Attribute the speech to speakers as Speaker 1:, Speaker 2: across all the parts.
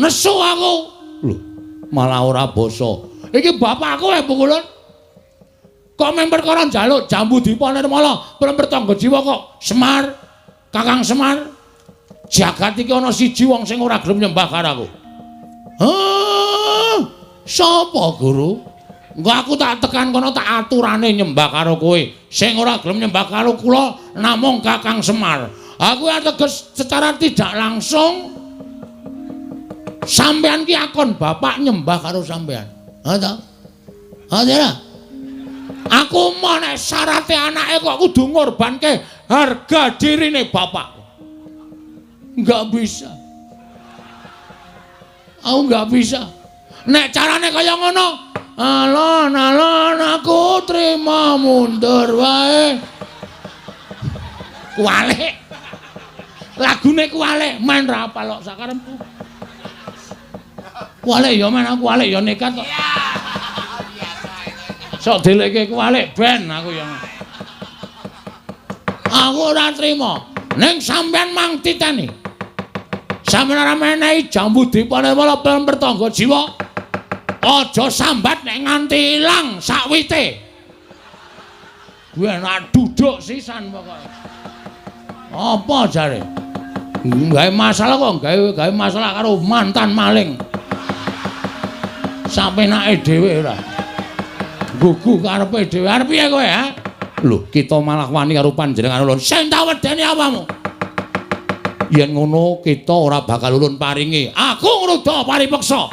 Speaker 1: Nesu aku. Lho, malah ora basa. Iki bapakku e Pukulun. Kok mung perkara njaluk jambu dipa nirmala, pertangga jiwa kok Semar, Kakang Semar. Jagat iki ana siji wong sing ora gelem nyembah karo aku. Hah? Sapa, Guru? Engko aku tak tekan kono tak aturane nyembah karo kowe. Sing ora gelem nyembah karo kula namung Kakang Semar. Aku ateges secara tidak langsung sampean ki akon bapak nyembah karo sampean. Ha ta? Ha ta? Aku mau nek syarate anake kok kudu ngorbanke harga dirine bapak. Enggak bisa. Aku enggak bisa. Nek carane kaya ngono, alon-alon aku trima mundur wae. Kuwalik. Lagune kuwalik, men ra apal kok sakarepku. Kuwalik ya men aku kuwalik ya nekat kok. Sok delekke kuwalik ben aku ya. Aku ora trima. Ning sampean mang titeni. Sampeyan ora menehi jambu dipa nirmala pertangga jiwa. Aja sambat nek nganti ilang sakwite. Kuwi enak duduk sisan pokoke. Apa jare? Gawe masalah kok gawe masalah karo mantan maling. Sapenake dhewe ora. Gugu karepe dhewe. Arep piye kowe, ha? Lho, kita malah wani karo panjenengan ulun. Sing tak wedeni apamu? Yen ngono kita ora bakal ulun paringi. Aku ngruda paripeksa.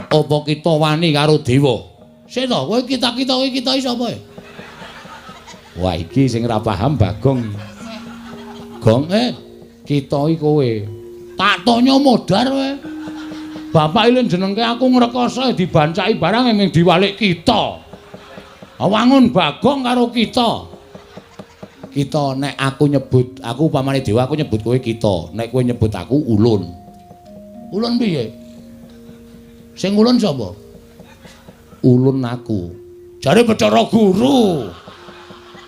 Speaker 1: Apa kita wani karo dewa? Sik to, kowe kita-kita kowe kita iki sapa? Wah, iki sing ora paham Bagong. Gong, kita iki kowe. Tak tonyo modar kowe. Bapak ilin jenengke aku ngrekoso dibancaki barang ming diwalik kita. Wangun Bagong karo kita. Kita nek aku nyebut, aku upamane dewa aku nyebut kowe kita, nek kowe nyebut aku ulun. Ulun piye? Sing ulun sapa? Ulun aku. Jare Bathara Guru.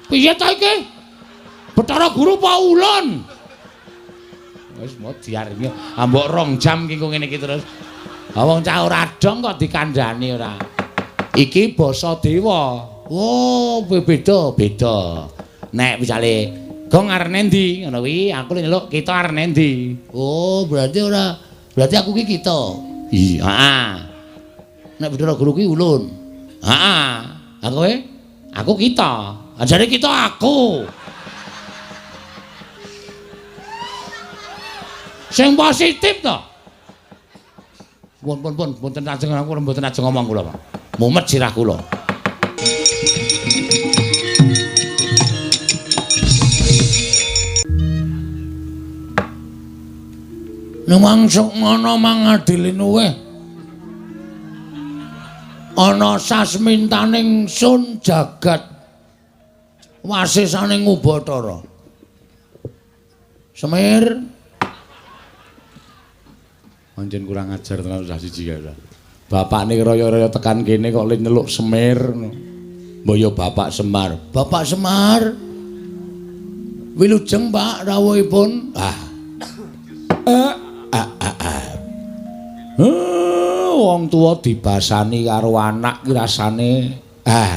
Speaker 1: Piye ta iki? Bathara Guru apa ulun? Wis modiar iki. Ambok 2 jam iki kok ngene iki terus. Ha wong cah ora dong kok dikandhani ora. Iki basa dewa. Oh, beda, beda. Nek misale Gong arep endi ngono kuwi, aku nyeluk kita arep endi. Oh, berarti ora, berarti aku ki kita. Iya, heeh. Nek Bathara Guru ki ulun. Heeh. Ha kowe? Aku kita. Jare kita aku. Sing positif to. Pun pun pun mboten ajeng aku mboten ajeng ngomong kula, Pak. Mumet sirah kula. Nuwang sukmana mangadilinuwih. Ana sasmintaning sun jagat wasisaning Ubathara. Semir pancen kurang ajar tenan cah siji kae. Bapakne raya-raya tekan kene kok le nyeluk Semir. Mbok ya Bapak Semar. Bapak Semar. Wilujeng Pak rawuhipun. Ah. Wong tuwa dibasani karo anak ki rasane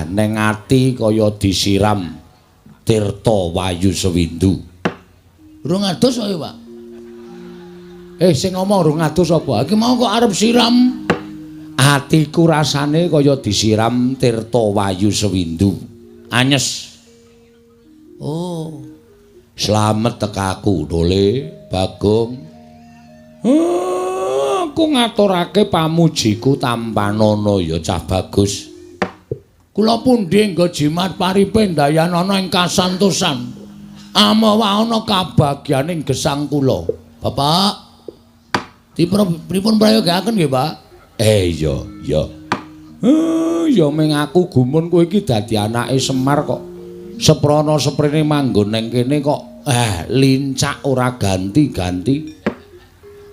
Speaker 1: neng ati kaya disiram tirta wayu sewindu. Rung adus ayo, Pak. Sing ngomong rung adus apa? Iki mau kok arep siram. Atiku rasane kaya disiram tirta wayu sewindu. Anyes. Oh. Slamet tekaku, Dole, Bagong. Aku ngaturake pamujiku tampanana ya cah bagus. Kula pundi nggo jimat paripe ndayanana ing kasantosan. Amawa ana kabagyaning gesang kula. Bapak, pripun prayogaaken nggih, Pak? Iya, iya. Ya ming aku gumun kowe iki dadi anake Semar kok. Seprana seprene manggon ning kene kok lincak ora ganti-ganti.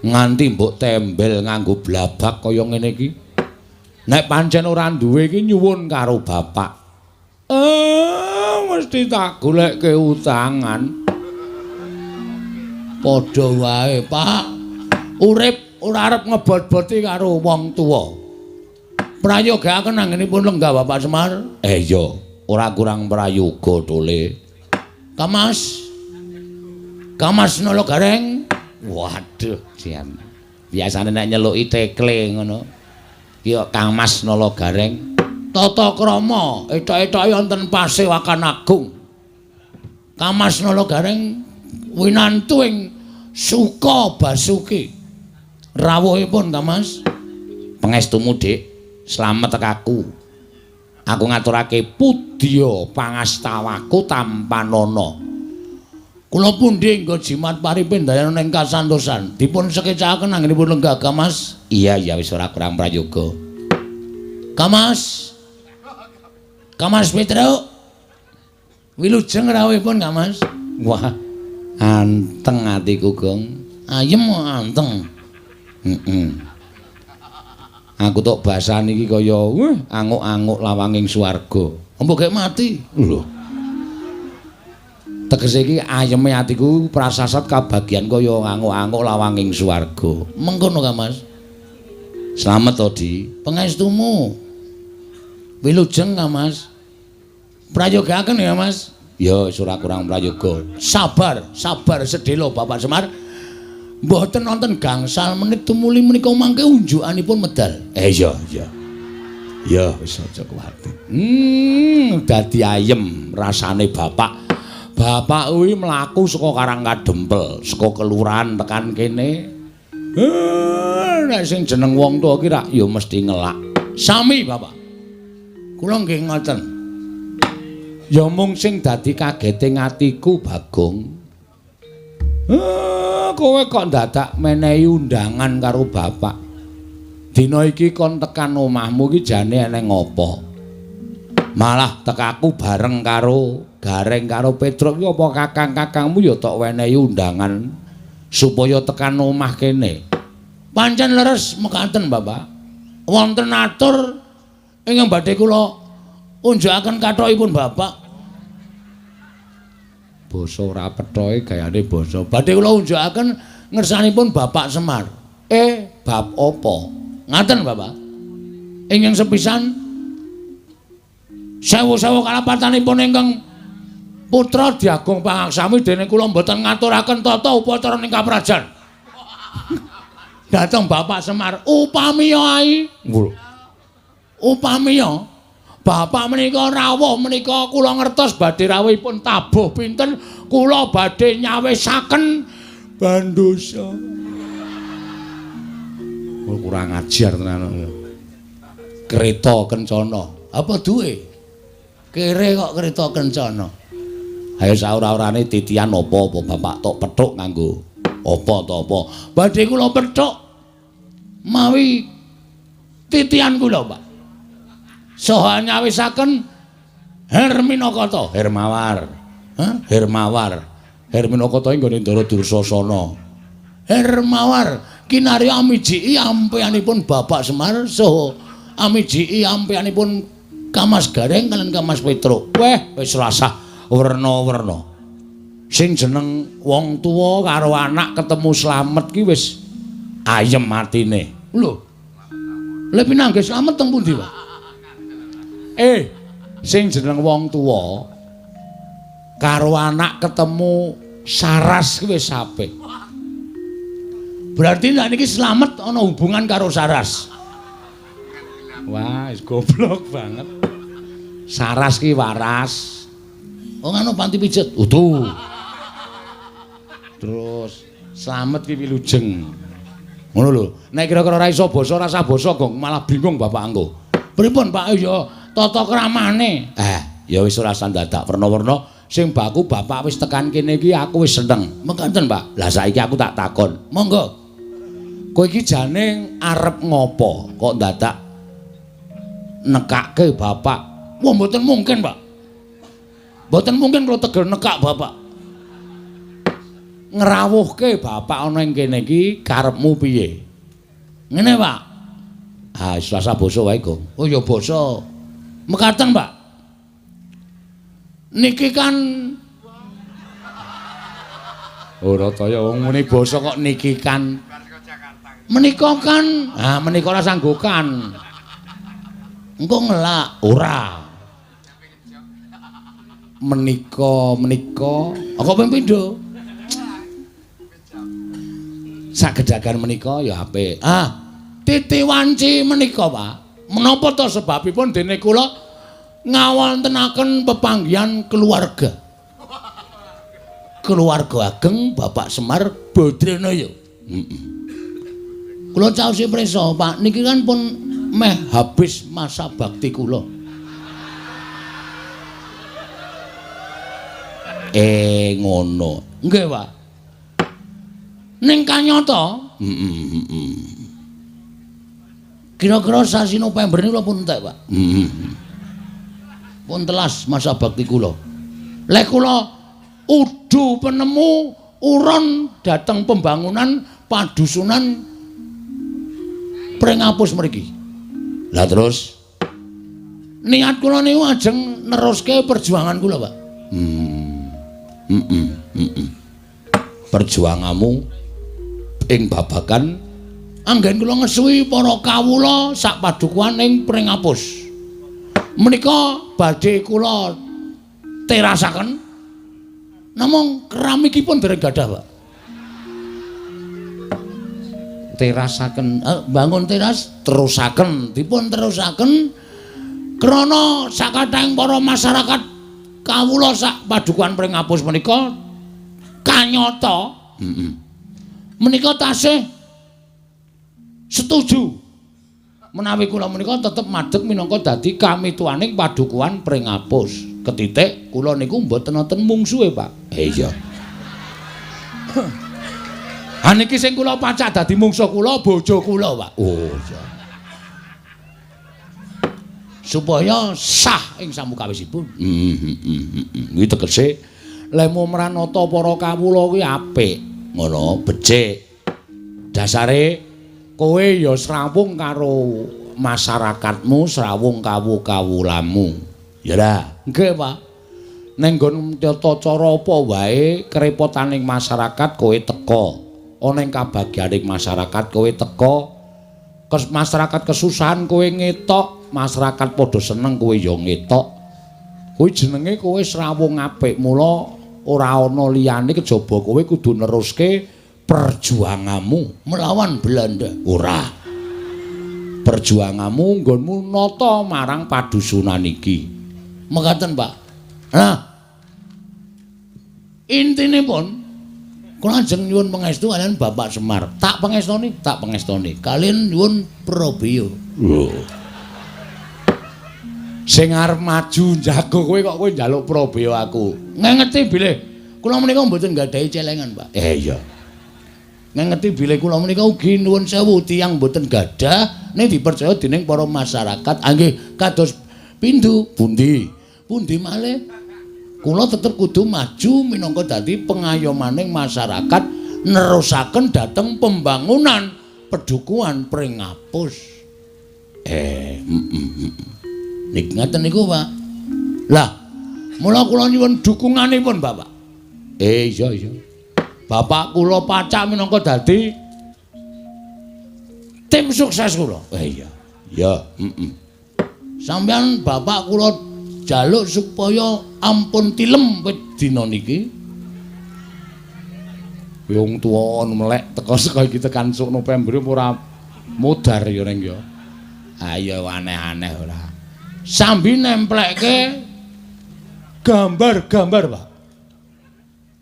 Speaker 1: Nganti mbok tembel nganggo blabak kaya ngene iki. Nek pancen ora duwe iki nyuwun karo bapak. Mesti tak golekke utangan. Padha wae, Pak. Urip Ora arep ngebot-boti karo wong tuwa. Prayogaaken anggenipun lenggah Bapak Semar. Iya, ora kurang prayoga tole. Kamas. Kamas Nala Gareng. Waduh, jan. Biasane nek nyeluki tekle ngono. Ki kok Kang Mas Nala Gareng. Tata krama etok-etoke wonten Pasewakan Agung. Kang Mas Nala Gareng winantu ing Suka Basuki. Rawuhipun Kang Mas. Pangestumu, Dik. Slamet tekaku. Aku ngaturake pudya pangastawaku tampanana. Kula pundi nggo jimat paripindayan ing kasantosan. Dipun sekecakaken anggenipun lenggah Kang Mas. Iya, iya wis ora kurang prayoga. Kang Mas. Kang Mas Petruk. Wilujeng rawuhipun Kang Mas. Wah, anteng atiku, Gong. Ayem anteng. Heeh. Aku tok basane iki kaya wah anguk-anguk lawanging swarga. Mbok gek mati. Lho. Tegese iki ayeme atiku prasasat kabagian kaya anguk-anguk lawanging swarga. Mengkono Kang Mas. Slamet to, Di. Pangestumu. Wilujeng Kang Mas. Prayogaaken ya, Mas. Ya, wis ora kurang prayoga. Sabar, sabar sedhela Bapak Semar. Mboten wonten gangsal menit tumuli menika mangke unjukanipun medal. Iya, iya. Ya, wis aja kuwatir. Dadi ayem rasane bapak. Bapak kuwi mlaku saka Karang Kadempel, saka kelurahan tekan kene. Nek sing jeneng wong tuwa ki rak ya mesti ngelak. Sami, Bapak. Kula nggih ngoten. Ya mung sing dadi kagete atiku, Bagong. Kowe kok dadak menehi undangan karo bapak. Dina iki kon tekan omahmu iki jane eneng apa? Malah tekaku bareng karo Gareng karo Petruk iki apa kakang-kakangmu ya tok wenehi undangan supaya tekan omah kene. Pancen leres mekaten, Bapak. Wonten atur ingkang badhe kula unjukaken kathokipun Bapak. Basa ora pethoe gayane basa. Badhe kula unjukaken ngersanipun Bapak Semar. Bab apa? Ngaten, Bapak. Ingkang sepisan sewu-sewu kalapatanipun ingkang putra Diagung Pangaksami dene kula mboten ngaturaken tata upacara ing kaprajan. Dhateng Bapak Semar, upamiya ai. Lho. Upamiya Bapak menika rawuh menika kula ngertos badhe rawuhipun tabuh pinten kula badhe nyawisaken bandosa. Oh, kurang ajar tenan. Kereta kencana. Apa duwe? Kere kok kereta kencana. Ayo saura-urane titian apa-apa bapak tok pethuk nganggo apa to apa. Badhe kula pethuk mawi titian kula, Pak. Saha nyawisaken Herminakata, Hermawar. Hah? Hermawar. Herminakata nggone Ndara Dursasana. Hermawar kinarya amijiki ampeanipun Bapak Semar saha amijiki ampeanipun Kamas Gareng kalian Kamas Petruk. Weh, wis rasah werna-werna. Sing jeneng wong tuwa karo anak ketemu slamet ki wis ayem atine. Lho. Lha pinanggih slamet teng pundi, Pak? Sing jeneng wong tuwa karo anak ketemu saras ki wis apik. Berarti nek niki slamet ana hubungan karo saras. Wah, wis goblok banget. Saras ki waras. Oh ngono panti pijet. Utuh. Terus slamet ki wilujeng. Ngono lho. Nek kira-kira ora iso basa ora usah basa, Gong, malah bingung bapak engko. Pripun, Pak? Ya tata kramane. Ya wis ora usah dadak werna-werna. Sing baku bapak wis tekan kene iki aku wis seneng. Mekaten, Pak. Lah saiki aku tak takon. Monggo. Kowe iki jane arep ngopo kok dadak nekake bapak? Wah, mboten mungkin, Pak. Mboten mungkin kula tegel nekak bapak. Ngrawuhke bapak ana ing kene iki karepmu piye? Ngene, Pak. Ah, wis rasa basa wae, Gong. Oh ya basa. Mekaten, Pak. Niki kan ora kaya wong muni basa kok niki kan. Menika kan, ah menika ora sanggukan. Engko ngelak ora. Menika menika kok ping pindho? Sagedagan menika ya apik. Ah, titi wanci menika, Pak. Menapa to sebabipun dene kula ngawontenaken pepanggihan keluarga. Keluarga ageng Bapak Semar Badranaya. Heeh. Kula caosi prisa, Pak, niki kan pun meh habis masa bakti kula. Ngono. Nggih, Pak. Ning kanyata, heeh. Kira-kira sasi November niku kula pun entek, Pak. Heeh. Pun telas masa bakti kula. Lek kula udu penemu uron dhateng pembangunan padusunan Pringapus mriki. Lah terus niat kula niku ajeng neruske perjuangan kula, Pak. Perjuanganmu ing babagan anggen kula ngesuwi para kawula sak padukuhan ing Pringapus. Menika badhe kula terasaken namung keramikipun dereng gadah, Pak. Terasaken, bangun teras terusaken, dipun terusaken krana sakathahing para masyarakat kawula sak padukuhan Pringapus menika kanyata menika tasih setuju menawi kula menika tetep madeg minangka dadi kamituwaning padukuhan Pringapus. Ketitik kula niku mboten wonten mungsuhe, Pak. Iya. Ha niki sing kula pacak dadi mungsuh kula bojo kula, Pak. Oh iya. Supaya sah ing samukawisipun. Kuwi tegese lemu mranata para kawula kuwi apik, ngono, becik. Dasare kowe ya srawung karo masyarakatmu, srawung kawu-kawulamu. Ya lah, nggih, Pak. Ning nggon tata cara apa wae kerepotaning masyarakat kowe teka. Ana ing kabagyaning masyarakat kowe teka. Masyarakat kesusahan kowe ngetok, masyarakat padha seneng kowe ya ngetok. Kuwi jenenge kowe srawung apik, mula ora ana liyane kejaba kowe kudu neruske perjuanganmu melawan Belanda. Ora. Perjuanganmu nggonmu nata marang padusunan iki. Mekaten, Pak. Nah, intinipun kula ajeng nyuwun pangestu kaliyan Bapak Semar. Tak pangestoni, tak pangestoni. Kaliyan nyuwun prabeya. Lho. Sing arep maju njago kowe kok kowe njaluk prabeya aku. Ngengeti bilih kula menika mboten nggadahi celengan, Pak. Iya. Ngengeti bilih kula menika ugi nuwun sewu tiyang mboten gadah ning dipercaya dening para masyarakat. Ah nggih, kados pindhu pundi? Pundi malih? Kula tetep kudu maju minangka dadi pengayomaning masyarakat nerusaken dhateng pembangunan pedukuhan Pringapus. Niki ngaten niku, Pak. Lah, mula kula nyuwun dukunganipun, Bapak. Iya iya. Bapak kula pacak minangka dadi tim sukses kula. Iya. Ya, Sampeyan bapak kula jaluk supaya ampun tilem wit dina niki. Wong tuwa melek teka saka iki tekan sok November ora modar ya ning ya. Ayo aneh-aneh ora. Sambi nemplekke gambar-gambar, Pak.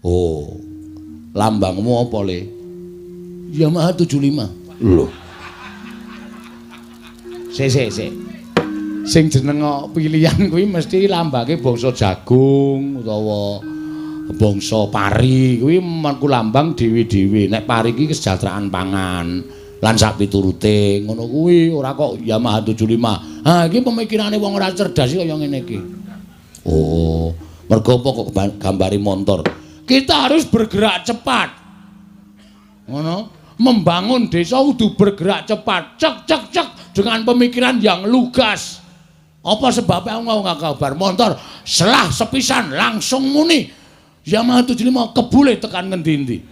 Speaker 1: Oh. Lambangmu apa, Le? Yamaha 75. Lho. Sik sik sik. Sing jeneng pilihan kuwi mesti lambange bangsa jagung utawa bangsa pari kuwi mengku lambang dhewe-dhewe. Nek pari iki kesejahteraan pangan lan sak piturute ngono kuwi ora kok Yamaha 75. Ha iki pemikirane wong ora cerdas kaya ngene iki. Oh, mergo apa kok gambari montor? Kita harus bergerak cepat. Ngono. Membangun desa kudu bergerak cepat. Cek cek cek dengan pemikiran yang lugas. Apa sebabnya aku mau kabar motor selah sepisan langsung muni Yamaha 75 kebule tekan ngendi-endi.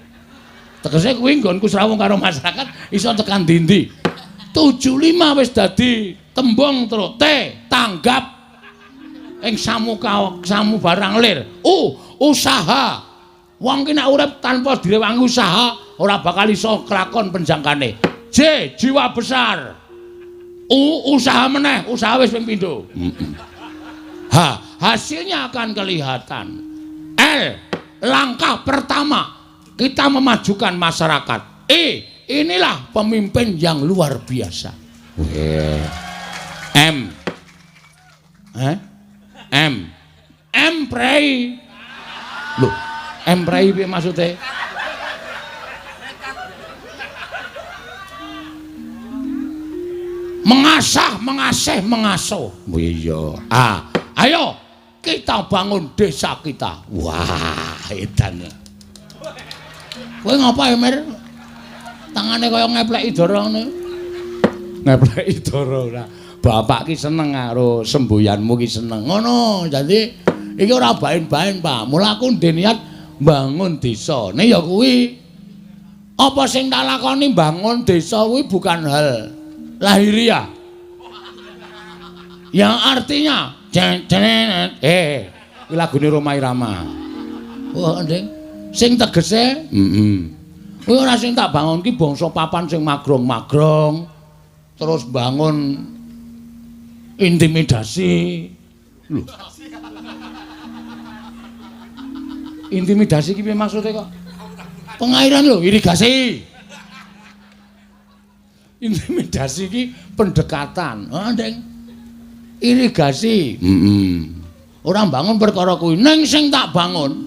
Speaker 1: Tegese kuwi nggonku srawung karo masyarakat iso tekan ndi-ndi. 75 wis dadi tembung terus T tanggap ing samuka samu barang lir. U usaha. Wong ki nek urip tanpa direwangi usaha ora bakal iso kelakon penjangkane. J jiwa besar. U usaha meneh, usaha wis ping pindho. H hasilnya akan kelihatan. L langkah pertama kita memajukan masyarakat. E inilah pemimpin yang luar biasa. M M M prei. Loh, M prei piye maksude? Mengasah, mengasih, mengasuh. Iya. A ayo kita bangun desa kita. Wah, edan. Kowe ngapa Mir? Tangane kaya ngepleki dara ngene. Ngepleki dara ora. Bapak ki seneng karo semboyanmu ki seneng. Ngono, dadi iki ora baen-baen, Pak. Mula aku ndek niat bangun desa. Nek ya kuwi apa sing tak lakoni bangun desa kuwi bukan hal lahiriah. Yang artinya iki lagune Rhoma Irama. Wah, Nding. Sing tegese, kuwi ora sing tak bangun ki bangsa papan sing magrong-magrong, terus bangun intimidasi. Lho. Intimidasi ki piye maksude kok? Pengairan lho, irigasi. Intimidasi ki pendekatan. Ah, Nding. Irigasi. Ora bangun perkara kuwi. Ning sing tak bangun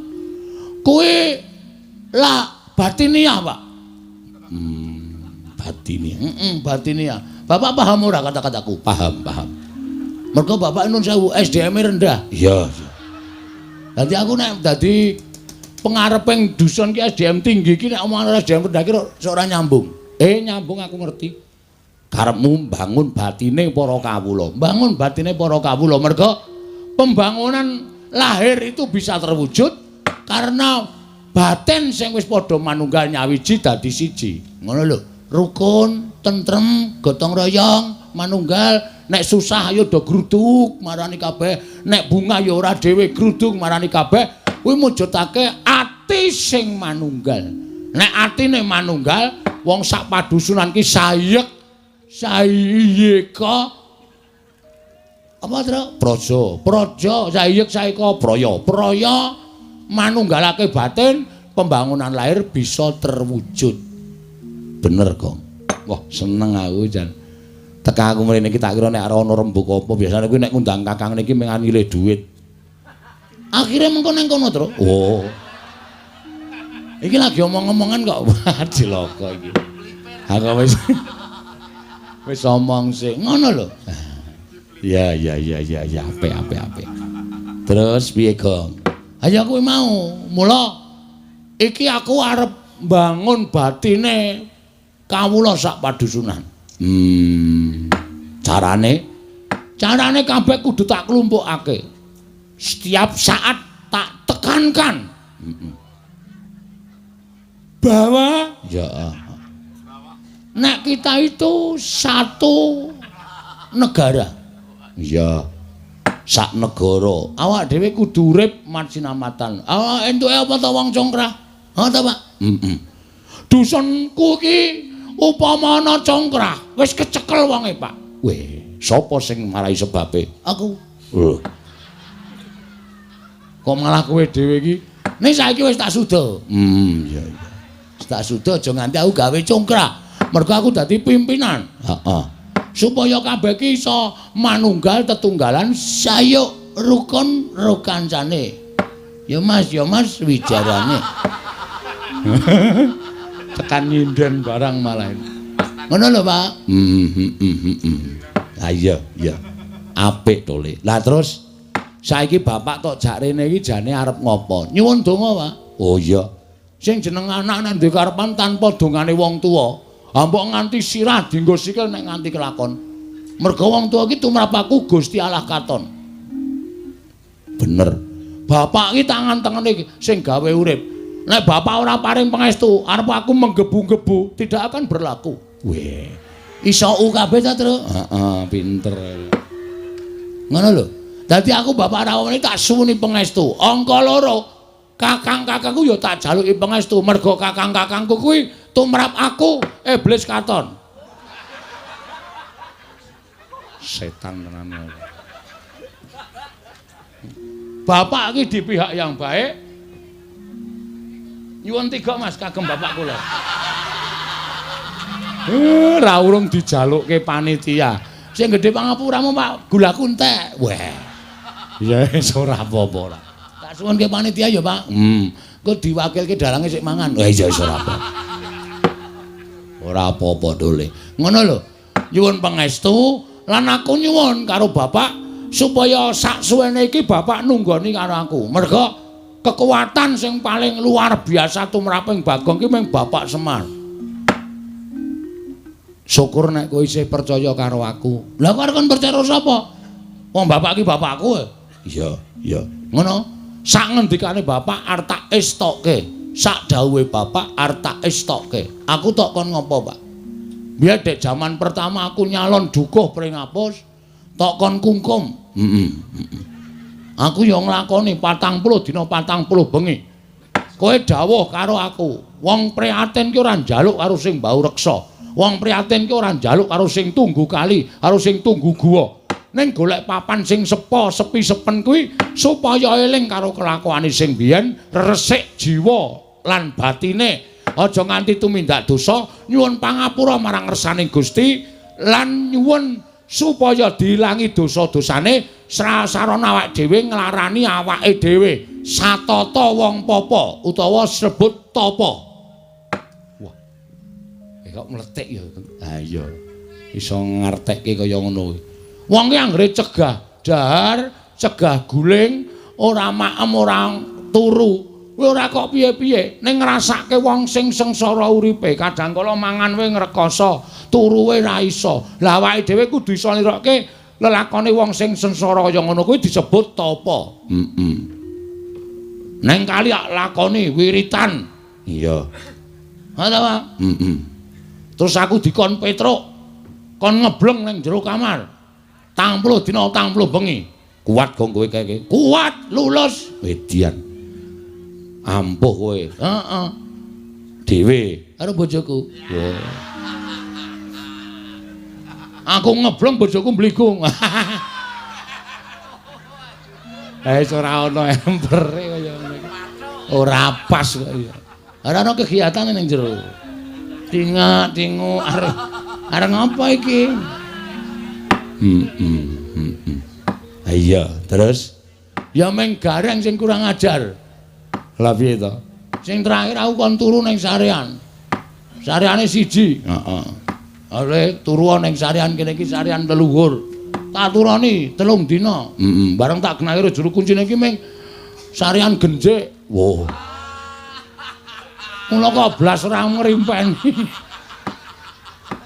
Speaker 1: kuwi lah batiniah, Pak. Batiniah. Batiniah. Bapak paham ora kata-kataku? Paham, paham. Mergo bapak nun sewu SDM-e rendah. Iya, iya. Dadi aku nek dadi pengareping dusun ki SDM tinggi ki nek omongan SDM rendah ki ora nyambung. Nyambung aku ngerti. Karepmu bangun batine para kawula. Bangun batine para kawula mergo pembangunan lahir itu bisa terwujud karena batin sing wis padha manunggal nyawiji dadi siji. Ngono lho. Rukun, tentrem, gotong royong, manunggal. Nek susah ayo do gruduk marani kabeh, nek bunga ya ora dhewe gruduk marani kabeh. Kuwi mujudake ati sing manunggal. Nek atine manunggal, wong sak padusunan ki sayek sayeka apa tro? Praja, praja sayek saeka praya. Praya manunggalake batin, pembangunan lahir bisa terwujud. Bener, Gong. Wah, seneng aku jan. Teka aku mrene iki tak kira nek ana rembug apa, biasane kuwi nek ngundang kakang niki mung nilih duit. Akhire mengko nang kono, Tru. Oh. Iki lagi omong-omongan kok. Wah, cilaka iki. Aku wis wis omong sik. Ngono lho. Ya ya ya ya ya, apik apik apik. Terus piye, Gong? Ayo kuwi mau. Mula iki aku arep mbangun batine kawula sak padusunan. Carane? Carane kabeh kudu tak klumpukake. Setiap saat tak tekankan. Bahwa ya nek kita itu satu negara. Iya. Sak negara. Awak dhewe kudu urip marsinamatan. Awak entuke apa ta wong congkrah? Ha ta, Pak? Dusunku iki upama ana congkrah, wis kecekel wonge, Pak. Weh, sapa sing marai sebabe? Aku. Lho. Kok malah kowe dhewe iki? Ning saiki wis tak suda. Iya iya. Wis tak suda aja nganti aku gawe congkrah. Mergo aku dadi pimpinan. Heeh. Supaya kabeh iki iso manunggal tetunggalan sayuk rukun rukancane. Ya Mas, ya Mas wijarane. Tekan nyinden barang malah. Ngono lho, Pak. Ha iya, iya. Apik to, Le. Lah terus saiki bapak tok jak rene iki jane arep ngopo? Nyuwun donga, Pak. Oh iya. Sing jeneng anak nek duwe karepan tanpa dongane wong tuwa, mbok nganti sirah dienggo sikil nek nganti kelakon. Mergo wong tuwa iki tumrap aku Gusti Allah katon. Bener. Bapak iki tangan-tangane sing gawe urip. Nek bapak ora paring pangestu, arep aku menggebu-gebu tidak akan berlaku. Weh. Iso u kabeh ta, Truk? Heeh, pinter. Ngono lho. Dadi aku bapak rawuh tak suwuni pangestu. Angka loro, kakang-kakangku ya tak jaluki pangestu mergo kakang-kakangku kuwi tumrap aku iblis katon. Setan tenan. Bapak iki di pihak yang baik. Nyuwun tiga Mas kagem bapak kula. Ra urung dijalukke panitia. Sing gedhe pangapuramu Pak, gulaku entek. Weh. Ya wis ora apa-apa ora. Tak suwunke panitia ya, Pak. Engko diwakilke dalange sik mangan. Wah iya wis ora apa. Ora apa-apa dole. Ngono lho. Nyuwun pangestu lan aku nyuwun karo bapak supaya sak suwene iki bapak nunggoni karo aku. Mergo kekuatan sing paling luar biasa tumraping Bagong ki mung Bapak Semar. Syukur nek kowe isih percaya karo aku. Lah kok arep kon percaya karo sapa? Wong bapak ki bapakku. Iya, iya. Ngono. Sak ngendikane bapak arep tak estokke. Sak dawuhe bapak arep tak estokke. Aku tok kon ngopo, Pak? Biyen dek jaman pertama aku nyalon dukuh Pringapus, tok kon kungkum. Heeh. Aku ya nglakoni 40 dina 40 bengi. Kowe dawuh karo aku, wong prihatin ki ora njaluk karo sing bau reksa. Wong prihatin ki ora njaluk karo sing tunggu kali, karo sing tunggu guwa. Ning golek papan sing sepo, sepi sepen kuwi supaya eling karo kelakuane sing biyen, resik jiwa lan batine. Aja nganti tumindak dosa, nyuwun pangapura marang ngersaning Gusti lan nyuwun supaya diilangi dosa-dosane sarana awake dhewe nglarani awake dhewe satata wong papa utawa sebut tapa. Wah. Kok mletik ya. Ha iya. Iso ngertekke kaya ngono kuwi. Wong ki anggere cegah dahar, cegah guling, ora maem, ora turu. Kuwi ora kok piye-piye, ning ngrasake wong sing sengsara uripe, kadang kala mangan wae ngrekoso, turu wae ra iso. Lah awake dhewe kudu iso nirokke lelakone wong sing sengsara kaya ngono kuwi disebut tapa. Heeh. Neng kali lakoni wiritan. Iya. Ha ta, Pak? Heeh. Terus aku dikon Petruk, kon ngebleng ning jero kamar. 40 dina 40 bengi. Kuat gong kowe kae. Kuat, lulus. Median. Ampuh kowe. Heeh. Dhewe karo bojoku. Wah. Aku ngebleng bojoku mbligung. Eh ora ana empere kaya ngene iki. Ora pas kok iya. Ora ana kegiatan ning jero. Tingak-tingu arep arep ngapa iki? Iya, terus ya meng gareng sing kurang ajar. Lah piye to? Sing terakhir aku kon turu ning sarean. Sareane siji. Heeh. Ale turu ning sarean kene iki sarean leluhur. Tak turoni 3 dina. Heeh. Bareng tak genah karo juru kuncine iki meng sarean genjik. Wah. Mula kok blas ora ngrimpeni.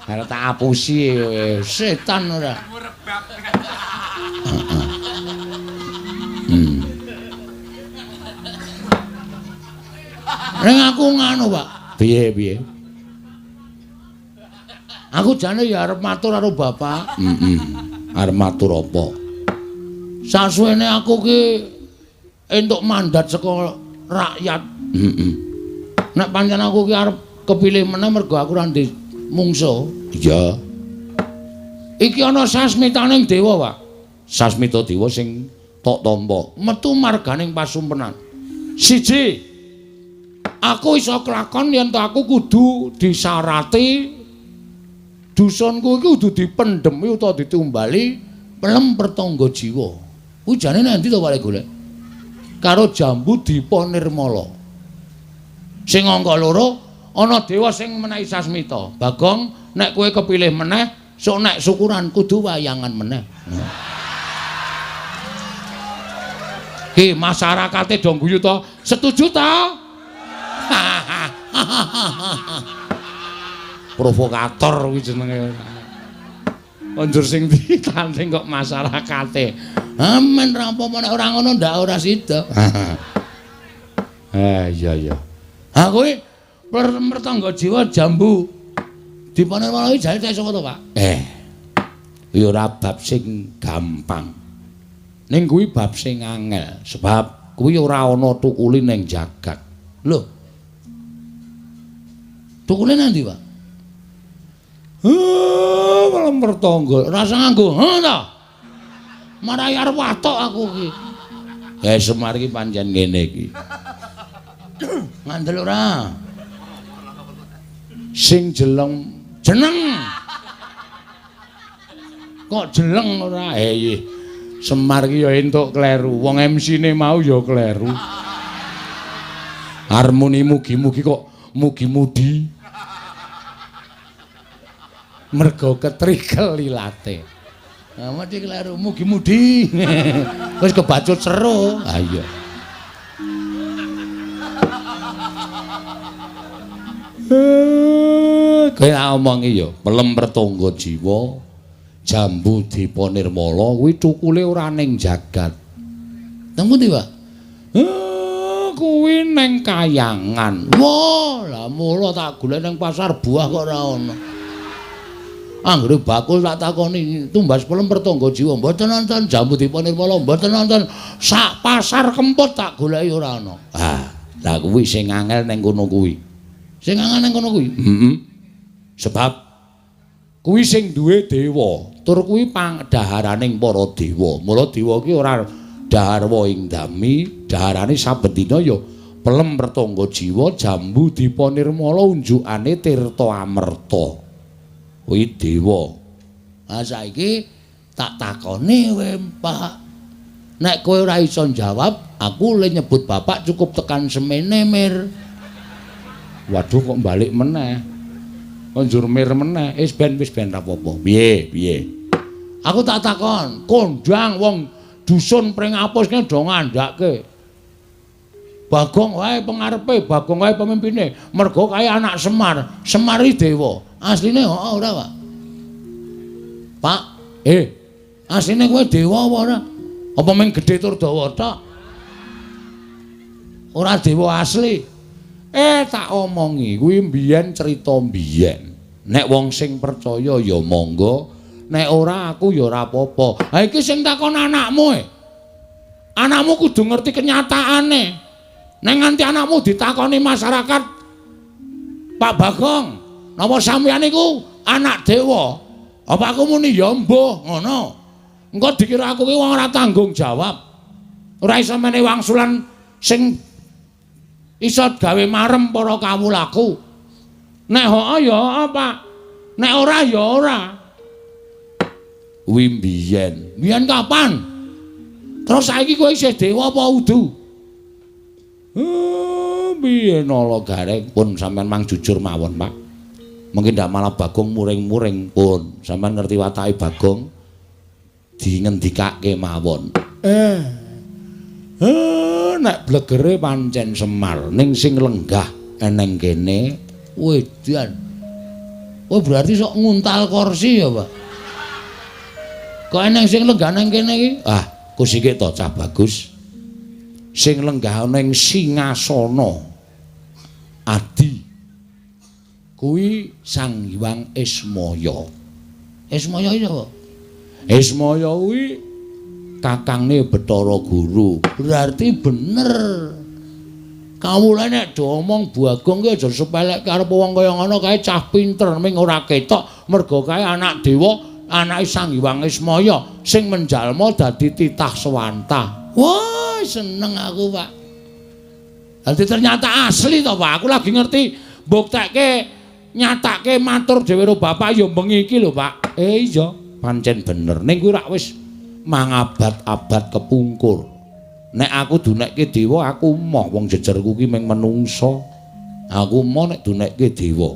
Speaker 1: Arep tak apusi setan ora. Ning aku nganu, Pak. Piye piye? Aku jane ya arep matur karo bapak. Heeh. Arep matur apa? Sasuwene aku ki entuk mandat saka rakyat. Heeh. Nek pancen aku ki arep kepilih meneh mergo aku ora ndek mungsuh. Iya. Iki ana sasmitaning dewa, Pak. Sasmita dewa sing tok tampa metu marganing pasumpenan. Siji, aku iso kelakon yen to aku kudu disarati dusunku iki kudu dipendhemi utawa ditumbali pelem pertangga jiwa. Kuwi jane nang endi to Pak golek? Karo jambu Dipa Nirmala. Sing angka loro ana dewa sing menehi sasmita. Bagong, nek kowe kepilih meneh, sok nek syukuran kudu wayangan meneh. Ki masyarakate do guyu to? Setuju ta? Provokator kuwi jenenge. Konjur sing ditanding kok masyarakate. Amen ra apa-apa nek ora ngono ndak ora sida. Iya iya. Ha kowe Mertangga Jiwa Jambu Dipa Nirmala iki jane sapa to, Pak? Ya ora bab sing gampang. Ning kuwi bab sing angel, sebab kuwi ora ana tukule ning jagat. Lho. Tukule nang ndi, Pak? Malah mertangga, rasa nganggo. Ha ta? Marai arep watok aku iki. Semar iki pancen ngene iki. Ngandel ora? Sing jeleng jeneng. Kok jeleng ora? Iya. Semar iki ya entuk kleru. Wong MC-ne mau ya kleru. Harmoni mugi-mugi kok mugi-mudi. Mergo ketrikel ilate. Nah, mesti kleru mugi-mudi. Wis kebacut seru. Ha iya. Kaya omongi ya, pelem Mertangga Jiwa Jambu Dipa Nirmala kuwi cukule ora ning jagat. Nang pundi, Pak? Kuwi ning kayangan. Wah, lah mula tak golek ning pasar buah kok ora ana. Anggere bakul tak takoni tumbas pelem Mertangga Jiwa mboten nonton Jambu Dipa Nirmala mboten nonton sak pasar Kempot tak goleki ora ana. Ah, lah kuwi sing angel ning kono kuwi. Sing angel ning kono kuwi. Heeh. Sebab kuwi sing duwe dewa, tur kuwi pangdaharaning para dewa. Mula dewa ki ora dahar ing dami, daharane saben dina ya pelem Mertangga Jiwa Jambu Dipa Nirmala unjukane Tirta Amerta. Kuwi dewa. Ha saiki tak takoni kowe, Pak. Nek kowe ora iso njawab, aku le nyebut bapak cukup tekan semene, Mir. Waduh kok balik meneh. Kok njur mir meneh. Wis ben ra apa-apa. Piye, piye? Aku tak takon, kondang wong dusun Pringapus ki do ngandhake. Bagong wae pengarepe, Bagong wae pemimpine. Mergo kae anak Semar, Semar iki dewa. Asline heeh ora, Pak? Pak, asline kowe dewa apa ora? Apa mung gedhe tur dawa tok? Ora dewa asli. Tak omongi, kuwi mbiyen cerita mbiyen. Nek wong sing percaya ya monggo, nek ora aku ya ora apa-apa. Ha iki sing takon anakmu e. Anakmu kudu ngerti kenyataane. Nek nganti anakmu ditakoni masyarakat, Pak Bagong, napa sampeyan niku anak dewa? Apa aku muni ya mbuh ngono. Engko dikira aku ki wong ora tanggung jawab. Ora iso menehi wangsulan sing iso gawe marem para kawulaku. Nek heeh ya heeh, Pak. Nek ora ya ora. Kuwi mbiyen. Mbiyen kapan? Terus saiki kowe isih dewa apa udu? Mbiyen ala gareng pun sampean mang jujur mawon, Pak. Mungkin ndak malah Bagong muring-muring pun. Sampean ngerti watake Bagong dingendikake mawon. Nek blegere pancen Semar ning sing lenggah eneng kene wedan. Oh berarti sok nguntal kursi ya, Pak. Kok eneng sing lenggah nang kene iki? Ah, kusike to cah bagus. Sing lenggah ning singasana Adi kuwi Sang Hyang Ismaya. Ismaya iki sapa? Ismaya kuwi kakangne Bathara Guru. Berarti bener. Kawula nek do omong Bagong ki aja sepelekke arep wong kaya ngono kae cah pinter ming ora ketok mergo kae anak dewa, anake Sang Hyang Ismaya sing menjalma dadi titah sewantah. Wah, seneng aku, Pak. Dadi ternyata asli to, Pak. Aku lagi ngerti mbuktekke nyatake matur dhewe karo bapak ya bengi iki lho, Pak. Iya, pancen bener. Ning kuwi rak wis mangabad-abad kepungkur. Nek aku dunekke dewa, aku moh wong jejerku ki mung menungsa. Aku moh nek dunekke dewa.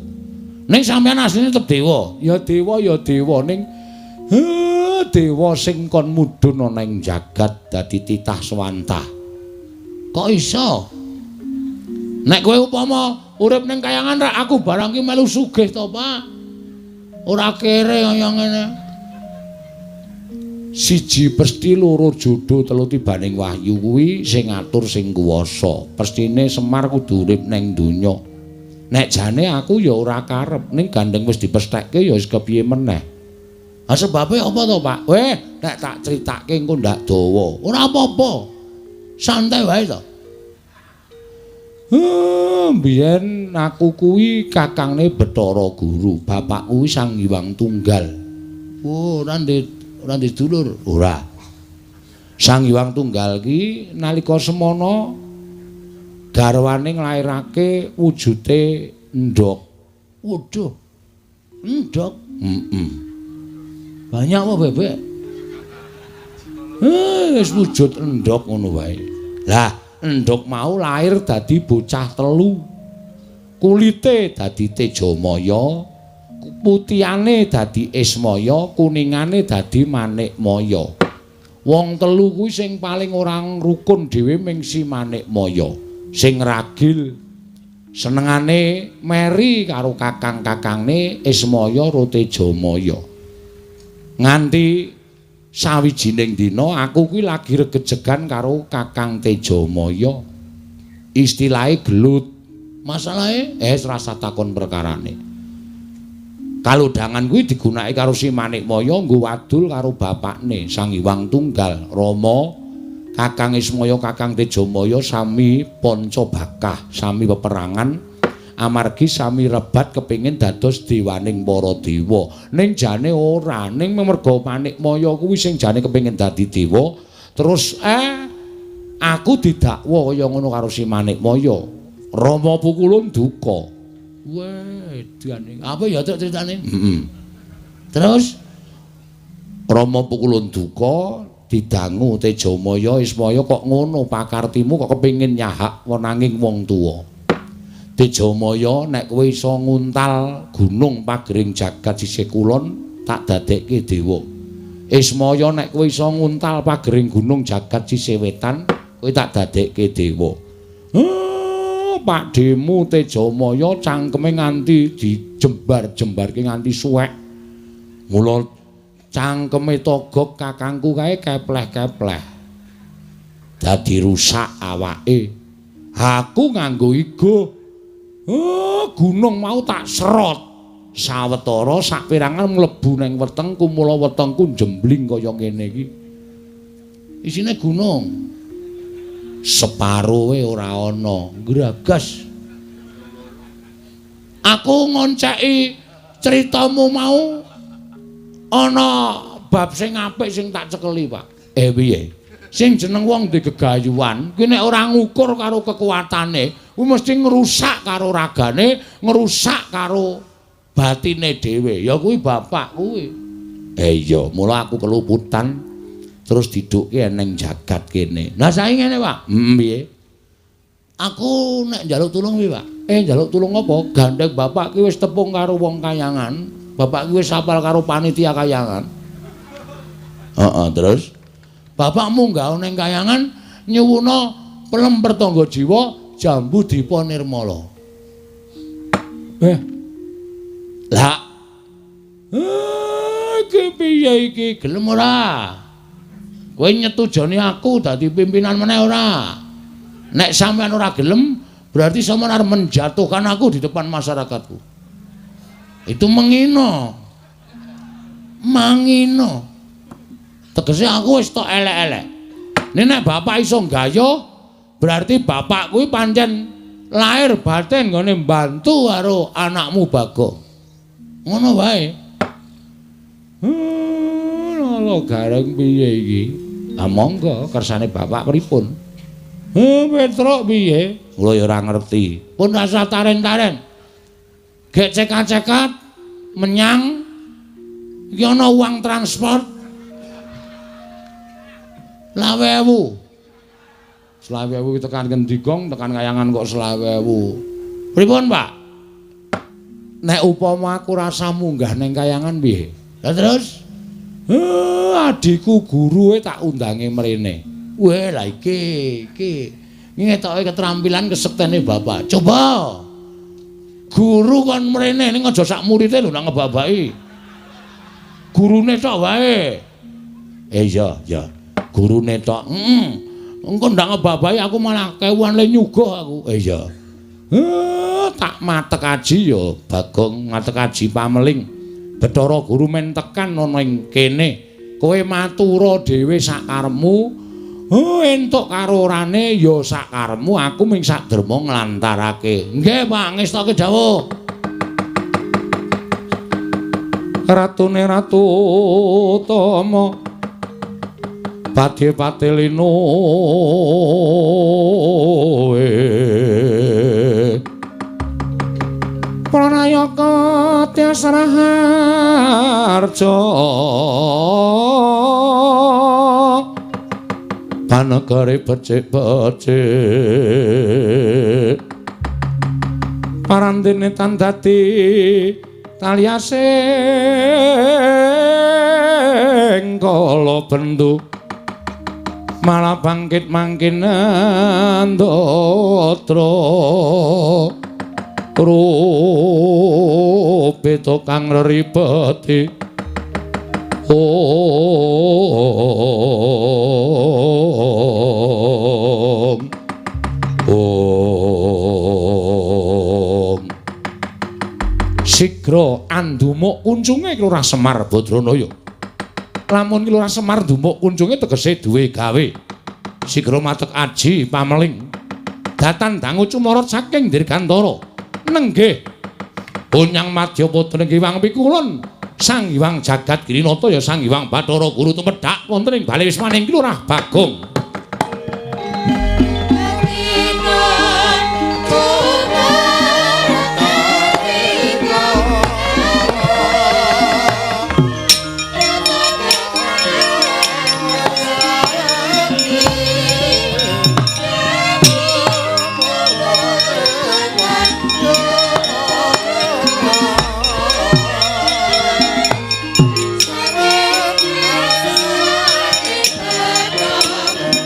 Speaker 1: Ning sampeyan asline tetep dewa. Ya dewa ya dewa ning dewa sing kon mudhun ana ing jagat dadi titah swantah. Kok iso? Nek kowe upama urip ning kayangan rak aku barang ki melu sugih to, Pak. Ora kere kaya ngene. Siji pesti, loro jodo, telu tibaning wahyu kuwi sing ngatur sing kuwasa. Pestine Semar kudu urip ning donya. Nek jane aku ya ora karep, ning gandeng wis dipesthekke ya wis kepiye meneh. Ha sebabe apa to, Pak? Weh, nek tak critake engko ndak dawa. Ora apa-apa. Santai wae to. Biyen aku kuwi kakangne Bathara Guru, bapak kuwi Sang Hyang Tunggal. Oh, ora ndek dulur? Ora. Sang Hyang Tunggal ki nalika semana garwane nglairake wujute endhog. Waduh. Endhog? Heeh. Banyak apa bebek? Wis wujud endhog ngono wae. Lah, endhog mau lahir dadi bocah telu. Kulite dadi Tejamaya, putihane dadi Ismaya, kuningane dadi Manikmaya. Wong telu kuwi sing paling ora rukun dhewe ming si Manikmaya. Sing ragil senengane meri karo kakang-kakangne Ismaya ro Tejamaya. Nganti sawijining dina aku kuwi lagi regejegan karo Kakang Tejamaya. Istilahe gelut. Masalahe rasa takon perkarane. Kalodhangan kuwi digunakake karo si Manikmaya nggo wadul karo bapakne Sang Hyang Tunggal Rama. Kakang Ismaya, Kakang Tejamaya sami panca bakah, sami peperangan amargi sami rebat kepingin dados dewaning para dewa. Ning jane ora, ning merga Manikmaya kuwi sing jane kepingin dadi dewa, terus aku didakwa kaya ngono karo si Manikmaya. Rama pukulun duka. Weh, edane. Apa ya critane? Heeh. Terus Rama pukulun duka didangu Tejamaya Ismaya kok ngono pakartimu kok kepingin nyahak wenanging wong tuwa. Tejamaya nek kowe iso nguntal gunung pagering jagat sisih kulon tak dadekke dewa. Ismaya nek kowe iso nguntal pagering gunung jagat sisih wetan kowe tak dadekke dewa. Pakdhemu Tejamaya cangkeme nganti dijembar-jembarke nganti suwek. Mula cangkeme Togog kakangku kae kepleh-kepleh. Dadi rusak awake. Aku nganggo igo. Gunung mau tak serot. Sawetara saperangan mlebu ning wetengku, mula wetengku jembling kaya ngene iki. Isine gunung. Separoe ora ana, gragas. Aku ngonceki critamu mau ana bab sing apik sing tak cekeli, Pak. Piye? Sing jeneng wong di gegayuhan kuwi nek ora ngukur karo kekuatane, kuwi mesti ngrusak karo ragane, ngrusak karo batine dhewe. Ya kuwi bapak kuwi. Iya, mula aku keluputan terus didukke ning jagat kene. Lah saiki ngene, Pak. Piye? Aku nek njaluk tulung piye, Pak? Njaluk tulung apa? Gandeng bapak ki wis tepung karo wong kayangan. Bapak ki wis apal karo panitia kayangan. Heeh, terus bapak munggah ning kayangan nyuwuna pelem pertangga jiwa jambu dipa nirmala. Lah. Iki piye iki? Gelem ora? Kowe nyetujoni aku dadi pimpinan meneh ora? Nek sampean ora gelem, berarti sampean arep menjatuhkan aku di depan masyarakatku. Itu mengino. Mangino. Tegese aku wis tok elek-elek. Nek bapak iso nggayuh, berarti bapak kuwi pancen lahir batin nggone mbantu karo anakmu Bagong. Ngono wae. Lho gareng piye iki? Ah monggo kersane bapak pripun? Petruk piye? Kula ya ora ngerti. Pun rasa taren-taren. Gek cekat-cekat menyang iki ana uang transport 20.000. 20.000 tekan ngendi gong, tekan kayangan kok 20.000. Pripun, Pak? Nek upama aku rasa munggah ning kayangan piye? Lah terus adikku guruwe tak undange mrene. Weh, lah iki iki ngetoke keterampilan kesektene bapak. Coba. Guru kon mrene ning aja sak murite lho nang ngebabaki. Gurune tok wae. Iya, iya. Gurune tok. Heeh. Engko ndang ngebabahi aku malah kewuan le nyuguh aku. Iya. Tak matek aji ya Bagong, matek aji pameling. Bathara Guru men tekan ana ing kene. Kowe matura dhewe sakarepmu. Oh, entuk karo orane ya sakarepmu, aku ming saderma nglantarake. Nggih, Pak, ngestoke dawuh. Ratune Ratu Tama badhe patelino Pranayaka Tyas Raharja panegare becik-becik parandene tan dadi taliasing kala bendu malah bangkit mangkin ndatra rupe tukang ribeti. Om Om sigra andumuk kuncunge Lurah Semar Badranaya. Lamun Lurah Semar ndumuk kuncunge tegese duwe gawe. Sigra matek aji pameling. Datan dangu cumorot saking Dirgantara. Nenggih Unyang Madyapada Hyang Pikulun Sang Hyang Jagat Girinata ya Sang Hyang Bathara Guru tumedhak wonten ing bale wismaning Lurah Bagong.
Speaker 2: Thank you.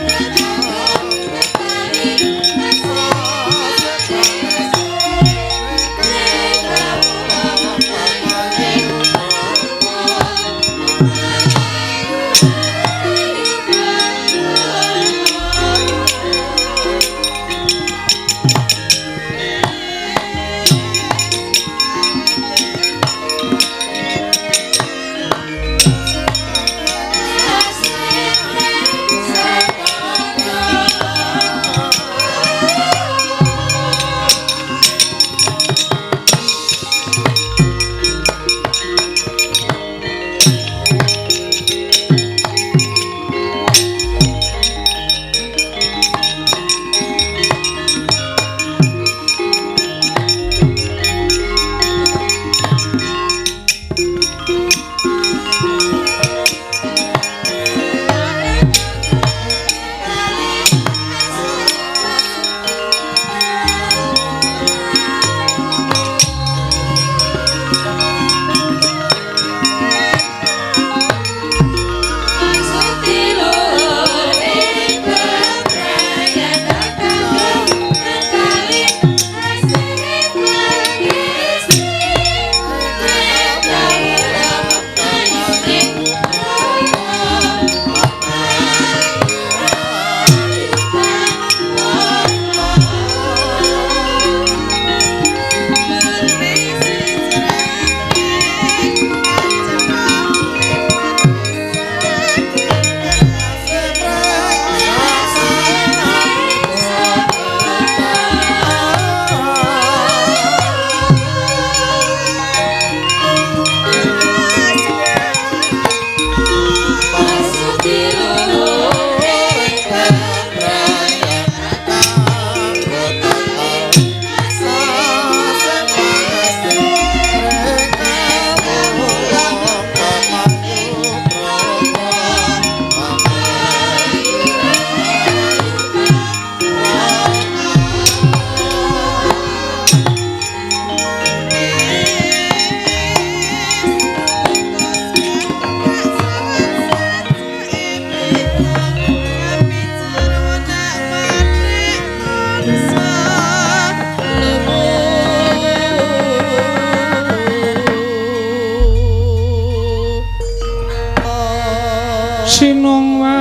Speaker 1: Sinungwati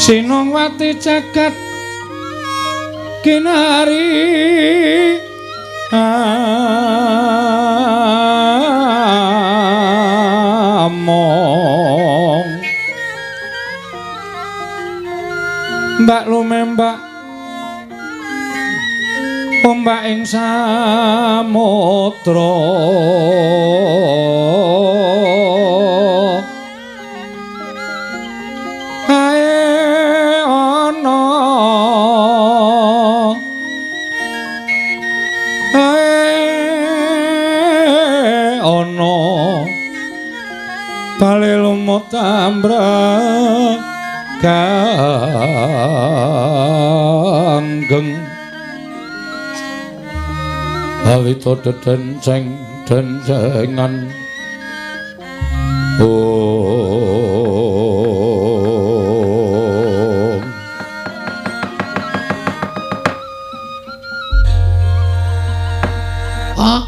Speaker 1: Sinungwati jagat kinari among mbak lumembak ombak ing samudra ae ana ae ana bale lumut ambrek ganggeng awita dedenceng dencengan om. Pak,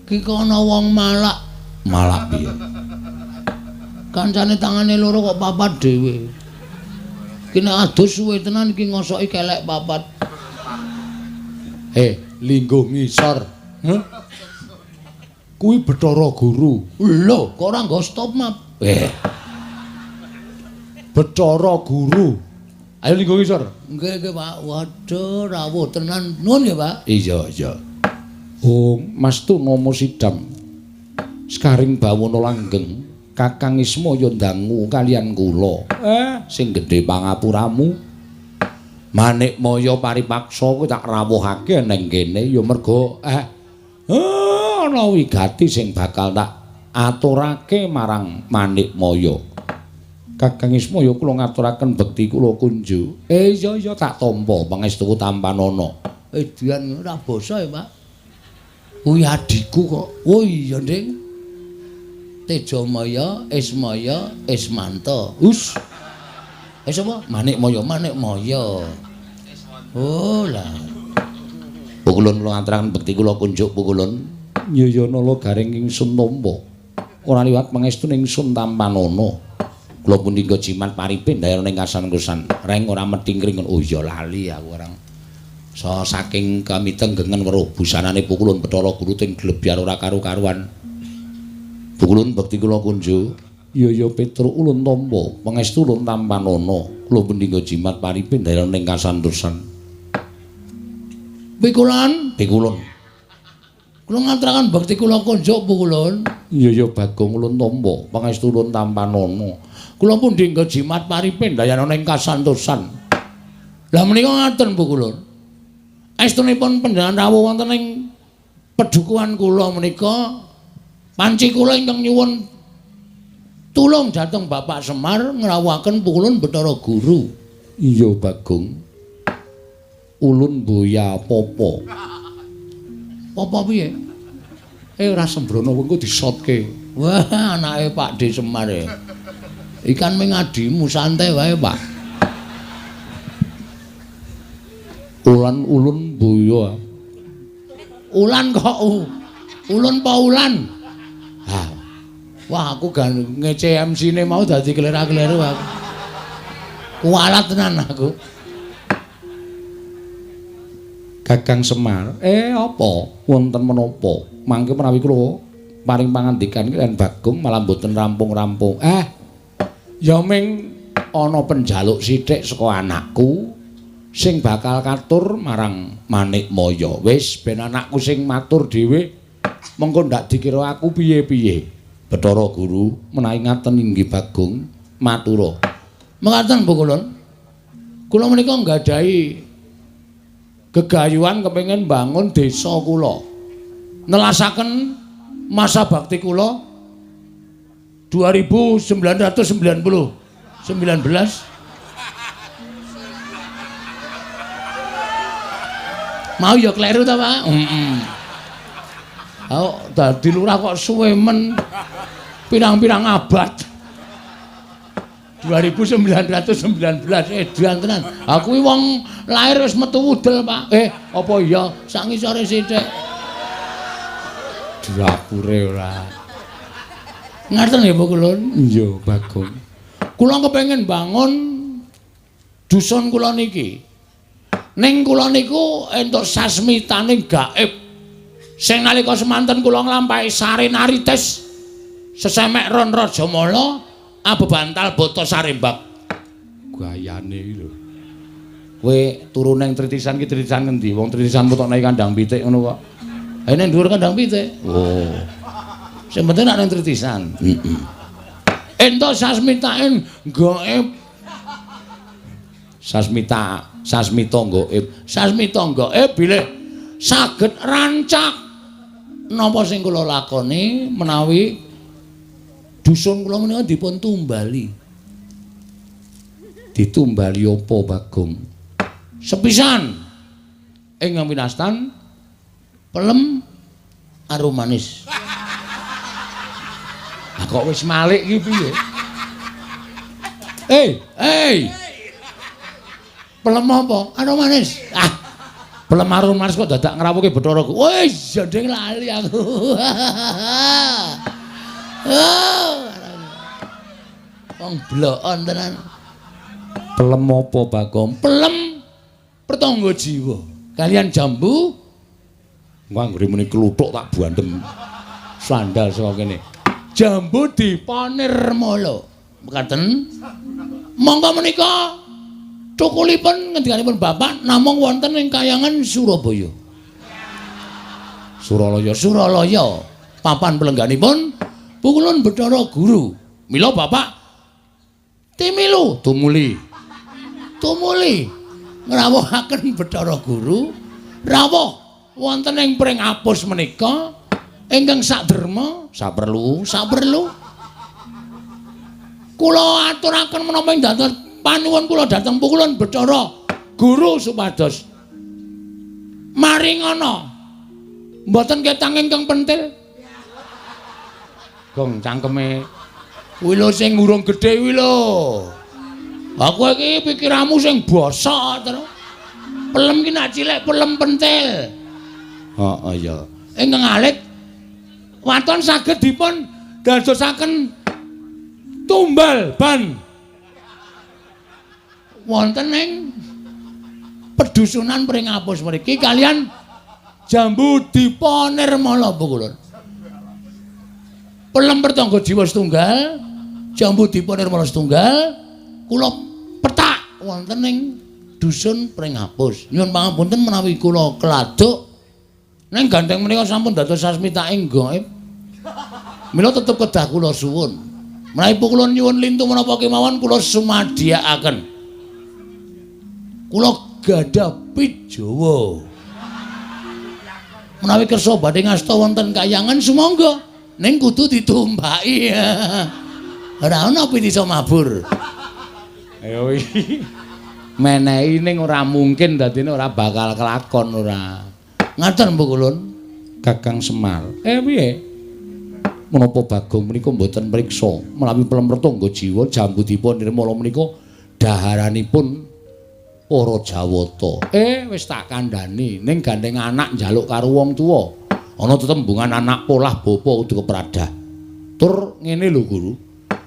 Speaker 1: ki kono wong malak. Malak piye? Kancane tangane loro kok papat dhewe. Ki nek adus suwe tenan iki ngosoki kelek papat. Lingguh ngisor. Heh? Kuwi Bathara Guru. Lho, kok ora nggo stop map? Bathara Guru. Ayo lingguh ngisor. Nggih, nggih, Pak. Waduh, rawuh tenan. Nuwun nggih, Pak. Iya, iya. Oh, Mas Tunomo Sidam. Sekaring bawana langgeng, Kakang Ismaya ndangu kalian kula. Sing gedhe pangapuramu. Manikmaya paripaksa kuwi tak rawuhake neng kene ya merga ana wigati sing bakal tak aturake marang Manikmaya. Kakang Ismaya kula ngaturaken bekti kula kunjuk. Iya iya tak tampa pangestuku tampanana. Edian ora basa ya, Pak. Kuwi adhiku kok. Oh iya, Ding. Tejamaya, Ismaya, Ismanta. Us. Sapa? Manikmaya, Manikmaya. Oh lah. Pukulun kula ngaturaken bekti kula kunjuk pukulun. Nyaya nala garing ingsun tampa. Ora liwat pangestune ingsun tampanana. Kula pundi nggo jimat paripin dayana ing kasan-kusan. Reng ora methingkring. Oh iya lali aku orang. So saking kamitenggengen weruh busanane pukulun Bathara Guru ting glebyar ora karu-karuan. Pukulun bekti kula kunjuk. Iya ya Petruk ulun tampa pangestu ulun tampanana. Kula pundi nggo jimat paripin dayana ing kasantosan. Pikulun, pikulun. Kula ngaturaken bekti kula kunjuk pukulun. Iya ya Bagong ulun tampa pangestu ulun tampanana. Kula pundi nggo jimat paripin dayana ing kasantosan. Lah menika ngaten pukulun. Estunipun panjenengan rawuh wonten ing pedukuhan kula menika panci kula ingkang nyuwun tulung dhateng Bapak Semar ngrawuhaken pukulun Bathara Guru. Iya Bagong. Ulun boya popo. Popo piye? Ora sembrono engko disotke. Wah, anake Pak D Semar e. Ikan ming adimu santai wae, Pak. Ulan ulun boya. Ulan kok ulun pa ulan? Ha. Wah, aku gan ngece MC-ne mau dadi kelera-keleru aku. Kualat tenan aku. Kakang Semar, apa wonten menapa? Mangke menawi kula paring pangandikan kaliyan Bagong malah mboten rampung-rampung. Ya ming ana penjaluk sithik saka anakku sing bakal katur marang Manikmaya. Wis ben anakku sing matur dhewe, mengko ndak dikira aku piye-piye. Bathara Guru menawi ngaten inggih Bagong matura. Mekaten Bu Kulun. Kula menika nggadahi gegayuhan kepengin bangun desa kula. Nelasaken masa bakti kula 2990 19. Mau ya kleru ta, Pak? Heeh. Oh, dadi lurah kok suwe men pirang-pirang abad. 2919 edan tenan. Aku kuwi wong lahir wis metu wudel, Pak. Apa iya sak ngisore sithik. Dapure ora. Ngaten nggih Pak Kulun? Iya, Bagong. Kula kepengin bangun dusun kula niki. Ning kula niku entuk sasmitane gaib. Sing nalika semanten kula nglampahi sarenarites sesemek Ron Rajamala abebantal bata sarembak. Gayane iki lho. Kowe turu ning tritisan ki tritisan ngendi? Wong tritisan mutokne kandang pitik ngono kok. Ha ning dhuwur kandang pitik. Oh. Sing penting nek ning tritisan. Heeh. Entuk sasmitane gaib. Sasmita, sasmita gaib. Sasmita gaib bilih saged rancak napa sing kula lakoni menawi dusun kula menika dipun tumbali. Ditumbali apa, Bagong? Sepisan ingkang winastan pelem arum manis. Ah kok wis malik iki piye? Hey. Pelem apa? Arum manis. Ah. Pelem arum manis kok dadak ngrawuhke Bathara. Wis jandeng lali aku. Oh. Wong blokon tenan. Pelem apa, Bagong? Pelem pertangga jiwa. Kalian jambu anggere muni kluthuk tak bandem. Sandal saka kene. Jambu Dipanirmala. Mekaten. Monggo menika cukulipun ngendikanipun Bapak namung wonten ing kayangan Surabaya. Suralaya, Suralaya. Papan pelengganipun Pukulun Bathara Guru. Mila Bapak timilu tumuli. Tumuli ngrawuhaken Bathara Guru rawuh wonten ing Pringapus menika ingkang saderma saperlu saperlu. Kula aturaken menapa ing dados panuwun kula dhateng Pukulun Bathara Guru supados maringana mboten ketang ingkang pentil. Gong cangkeme kuwi lho sing urung gedhe kuwi lho. Aku iki pikiranmu sing bosok terus. Pelem ki nak cilik pelem pentil. Heeh ya. Ingkang alit waton saged dipun dadosaken tumbal ban wonten ing pedusunan Pringapus mriki kalian jambu Dipanirmala Pukulun. Pelem pertangga jiwa setunggal, jambu Dipanirmala setunggal, kula petak wonten ing dusun Pringapus. Nyuwun pangapunten menawi kula keladuk ning gandeng menika sampun dados sasmitaing gaib. Mila tetep kedah kula suwun. Menawi Pukulun nyuwun lintu menapa kemawon kula sumadiyakaken. Kula gadah pit Jawa. Menawi kersa badhe ngasta wonten kayangan sumangga, ning kudu ditumpaki. Ora ana pit iso mabur. Ayo iki. Menehi ning ora mungkin dadine ora bakal kelakon ora. Ngaten Pukulun, Kakang Semar. Piye? Menapa Bagong menika mboten mriksa menawi pelem pertangga jiwa jambu Dipanirmala menika daharanipun para Jawata. Wis tak kandhani ning gandeng anak njaluk karo wong tuwa. Ana tetembungan anak polah bapa kudu kepradah. Tur ngene lho Guru.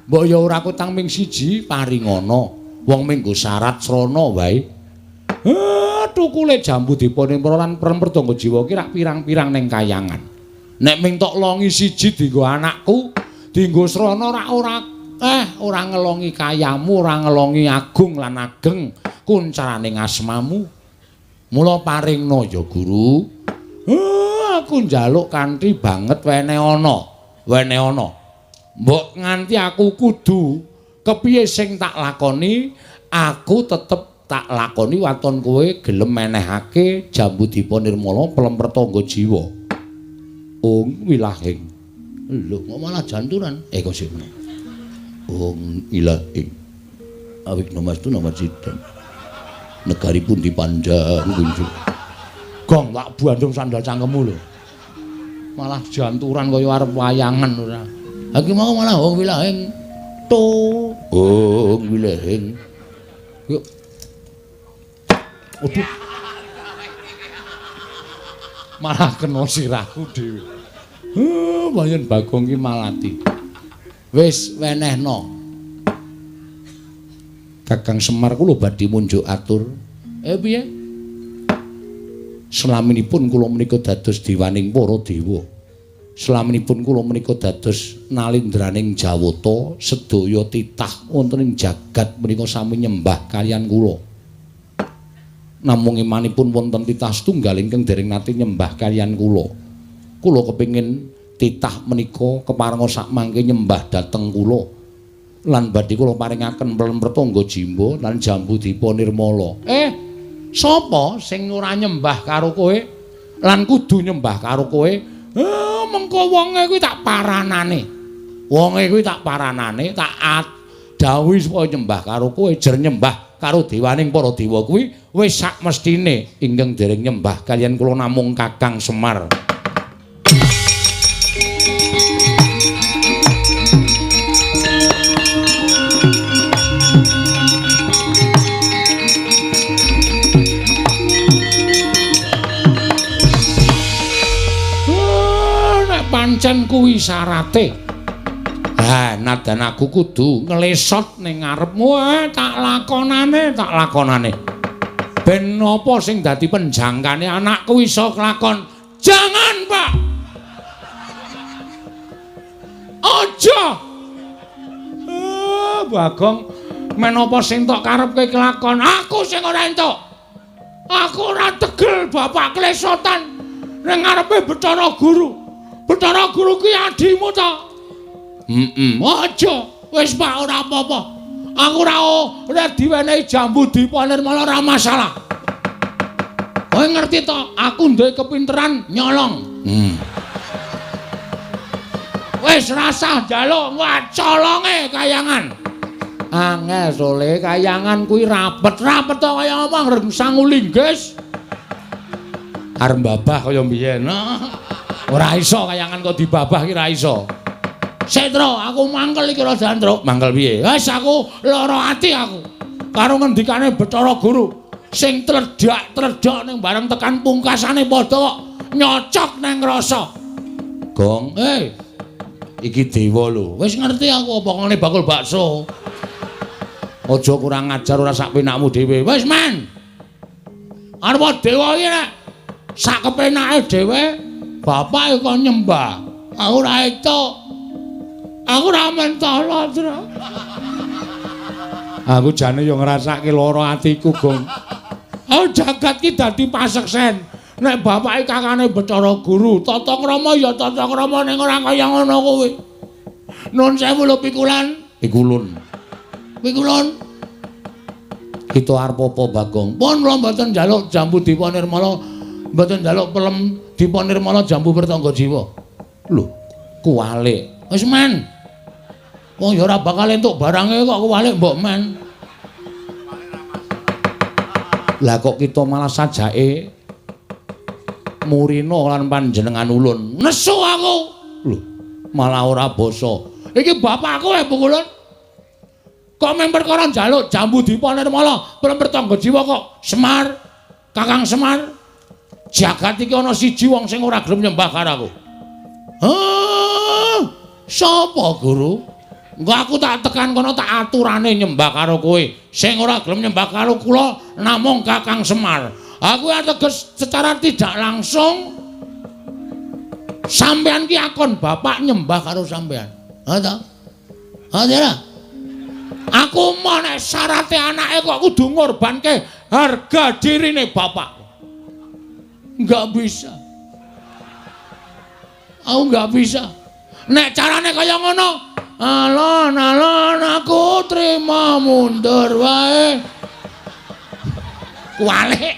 Speaker 1: Mbok ya ora kutang ming siji paringana. Wong minggo syarat srana wae. Tukule jambu Dipanirmala lan pelem pertangga jiwa ki rak pirang-pirang ning kayangan. Nek ming tok longi siji dienggo anakku, dienggo srana rak ora ora ngelongi kayamu, ora ngelongi agung lan ageng kuncarane asmamu. Mula paringna ya Guru. Aku njaluk kanthi banget wene ana, wene ana. Mbok nganti aku kudu kepiye sing tak lakoni, aku tetep tak lakoni waton kowe gelem menehake jambu Dipanirmala pelem pertangga jiwa. Ung wilahing. Lho kok malah janturan? Kok sik ngono. Ung ilahing. Awik namastu namasidam. Negari pundi pandang kunjung. Gong tak bandung sandal cangkemmu lho. Malah janturan kaya arep wayangan ora. Ha iki mau malah wong wilahing to. Oh, wilehing. Yuk. Aduh. Malah kena sirahku dhewe. Pancen Bagong ki malati. Wis wenehno. Kakang Semar kula badhe munjuk atur. Piye? Selaminipun kula menika dados dewaning para dewa. Selaminipun kula menika dados nalindraning Jawata, sedaya titah wonten ing jagat menika sami nyembah kaliyan kula. Namung imanipun wonten titah setunggal ingkang dereng nate nyembah kaliyan kula. Kula kepingin titah menika keparenga sakmangke nyembah dhateng kula. Lan badhe kula paringaken pelem pertangga jimba lan jambu dipa nirmala. Sapa sing ora nyembah karo kowe lan kudu nyembah karo kowe? Mengko wonge kuwi tak paranane. Wonge kuwi tak paranane, tak dawuhi supaya nyembah karo kowe, jer nyembah karo dewaning para dewa kuwi wis sak mestine ingkang dereng nyembah kaliyan kula namung Kakang Semar. Pancen kuwi syarate. Ha, nadan aku kudu nglesot ning ngarepmu, tak lakonane, tak lakonane. Ben apa sing dadi penjangkane anakku iso kelakon? Jangan, Pak. Aja. Bagong, men apa sing tok karepke kelakon? Aku sing ora entuk. Aku ora tegel bapak klesotan ning ngarepe Bathara Guru. Bathara Guru ki adimu ta? Heeh. Aja, wis Pak ora apa-apa. Aku ora diwenehi jambu dipa nirmala ora masalah. Kowe ngerti to, aku duwe kepinteran nyolong. Wis rasah njaluk, wah colonge kayangan. Angel sole kayangan kuwi rapet-rapet to kaya apa ngreng sangu linggis. Arep mbabah kaya mbiyen. Ora iso kayangan kok dibabah ki ora iso. Setro, aku mangkel iki ora Truk. Mangkel piye? Wis aku lara ati aku. Karo ngendikane Bathara Guru sing tledhak-tledhok ning bareng tekan pungkasane padha kok nyocok nang rasa. Gong, iki dewa lho. Wis ngerti aku apa ngene bakul bakso. Aja kurang ajar ora sak penakmu dhewe. Wis men. Arep dewa iki nek sak kepenake dhewe bapak kok nyembah. Aku ora entuk. Aku ora mentolo, Tru. Aku jane yo ngrasake lara atiku, Gong. Aku jagat ki dadi paseksen. Nek bapake kakane Bathara Guru, tata krama ya tata krama ning ora kaya ngono kuwi. Nun sewu lho pikulan. Pikulun. Pikulun. Kita arep apa, Bagong? Pun kula mboten njaluk jambu dipa nirmala, mboten njaluk pelem dipa nirmala jambu pertangga jiwa. Lho, kuwalik. Wis men. Wong ya ora bakal entuk barange kok kuwalik mbok men. Lah kok kita malah sajake murina lan panjenengan ulun. Nesu aku. Lho, malah ora basa. Iki bapakku pukulun. Kok men perkara njaluk jambu dipa nirmala, pelem pertangga jiwa kok Semar, Kakang Semar. Jagat iki ana siji wong sing ora gelem nyembah karo aku. Hah? Sapa, Guru? Engko aku tak tekan kono tak aturane nyembah karo kowe. Sing ora gelem nyembah karo kula namung Kakang Semar. Aku ateges secara tidak langsung sampean ki akon bapak nyembah karo sampean. Ha ta? Ha ta? Aku mau nek syarate anake kok kudu ngorbanke harga dirine bapak. Enggak bisa. Aku enggak bisa. Nek carane kaya ngono, alon-alon aku trima mundur wae. Kuwalik.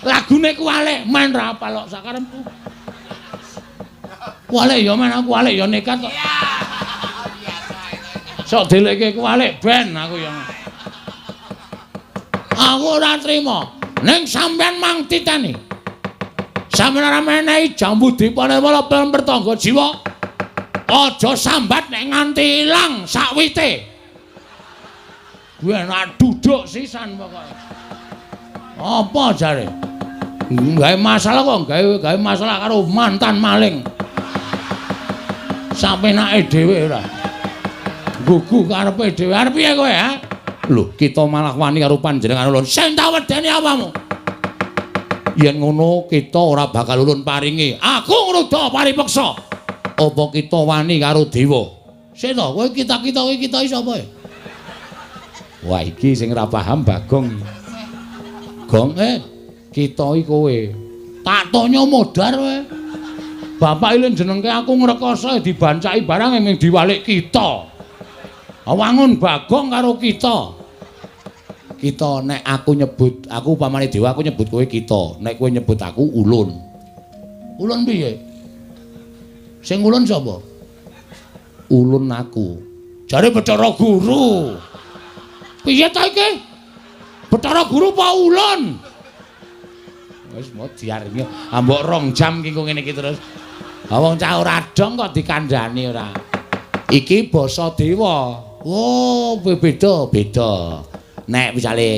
Speaker 1: Lagune kuwalik, men ra apal kok sakarepku. Kuwalik ya men aku kuwalik ya nekat kok. Sok delekke kuwalik ben aku ya. Aku ora trima. Ning sampean mang titeni. Sampeyan ora menehi jambu dipa nirmala pelem pertangga jiwa. Aja sambat nek nganti ilang sakwite. Gue enak duduk sisan pokoke. Apa jare? Gawe masalah kok, gawe masalah karo mantan maling. Sapenake dhewe ora. Gugu karepe dhewe. Arep piye kowe, ha? Lho, kita malah wani karo panjenengan ulun. Sing tak wedeni apamu? Yen ngono kita ora bakal ulun paringi. Aku ngruda paripeksa. Apa kita wani karo dewa? Sik to, kowe kita-kita kowe kita iki sapa ya? Wah, iki sing ora paham Bagong. Gong, kita iki kowe. Tak tonyo modar kowe. Bapak ilin jenengke aku ngrekoso dibancaki barang ming diwalik kita. Wangun Bagong karo kita. Kita nek aku nyebut, aku upamane dewa aku nyebut kowe kita. Nek kowe nyebut aku ulun. Ulun piye? Sing ulun sapa? Ulun aku. Jare Bathara Guru. Piye ta iki? Bathara Guru apa ulun? Wis mau diarenge ambok 2 jam ki ngene iki terus. Ha wong cah ora dong kok dikandhani ora. Iki basa dewa. Oh, beda, beda. Nek misale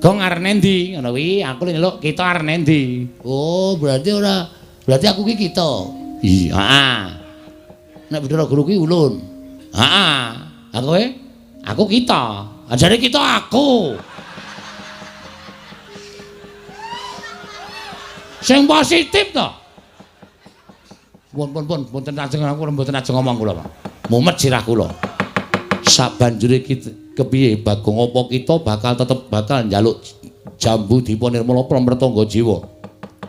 Speaker 1: Gong arep endi ngono kuwi, aku nyeluk kita arep endi. Oh, berarti ora, berarti aku ki kita. Iya, heeh. Nek Bathara Guru ki ulun. Heeh. Ha kowe? Aku kita. Ajare kita aku. Sing positif to. Pun pun pun mboten ajeng aku mboten ajeng ngomong kula, Pak. Mumet sirah kula. Sabanjure kepiye Bagong apa kita bakal tetep bakal njaluk jambu Dipa Nirmala Pramretangga Jiwa.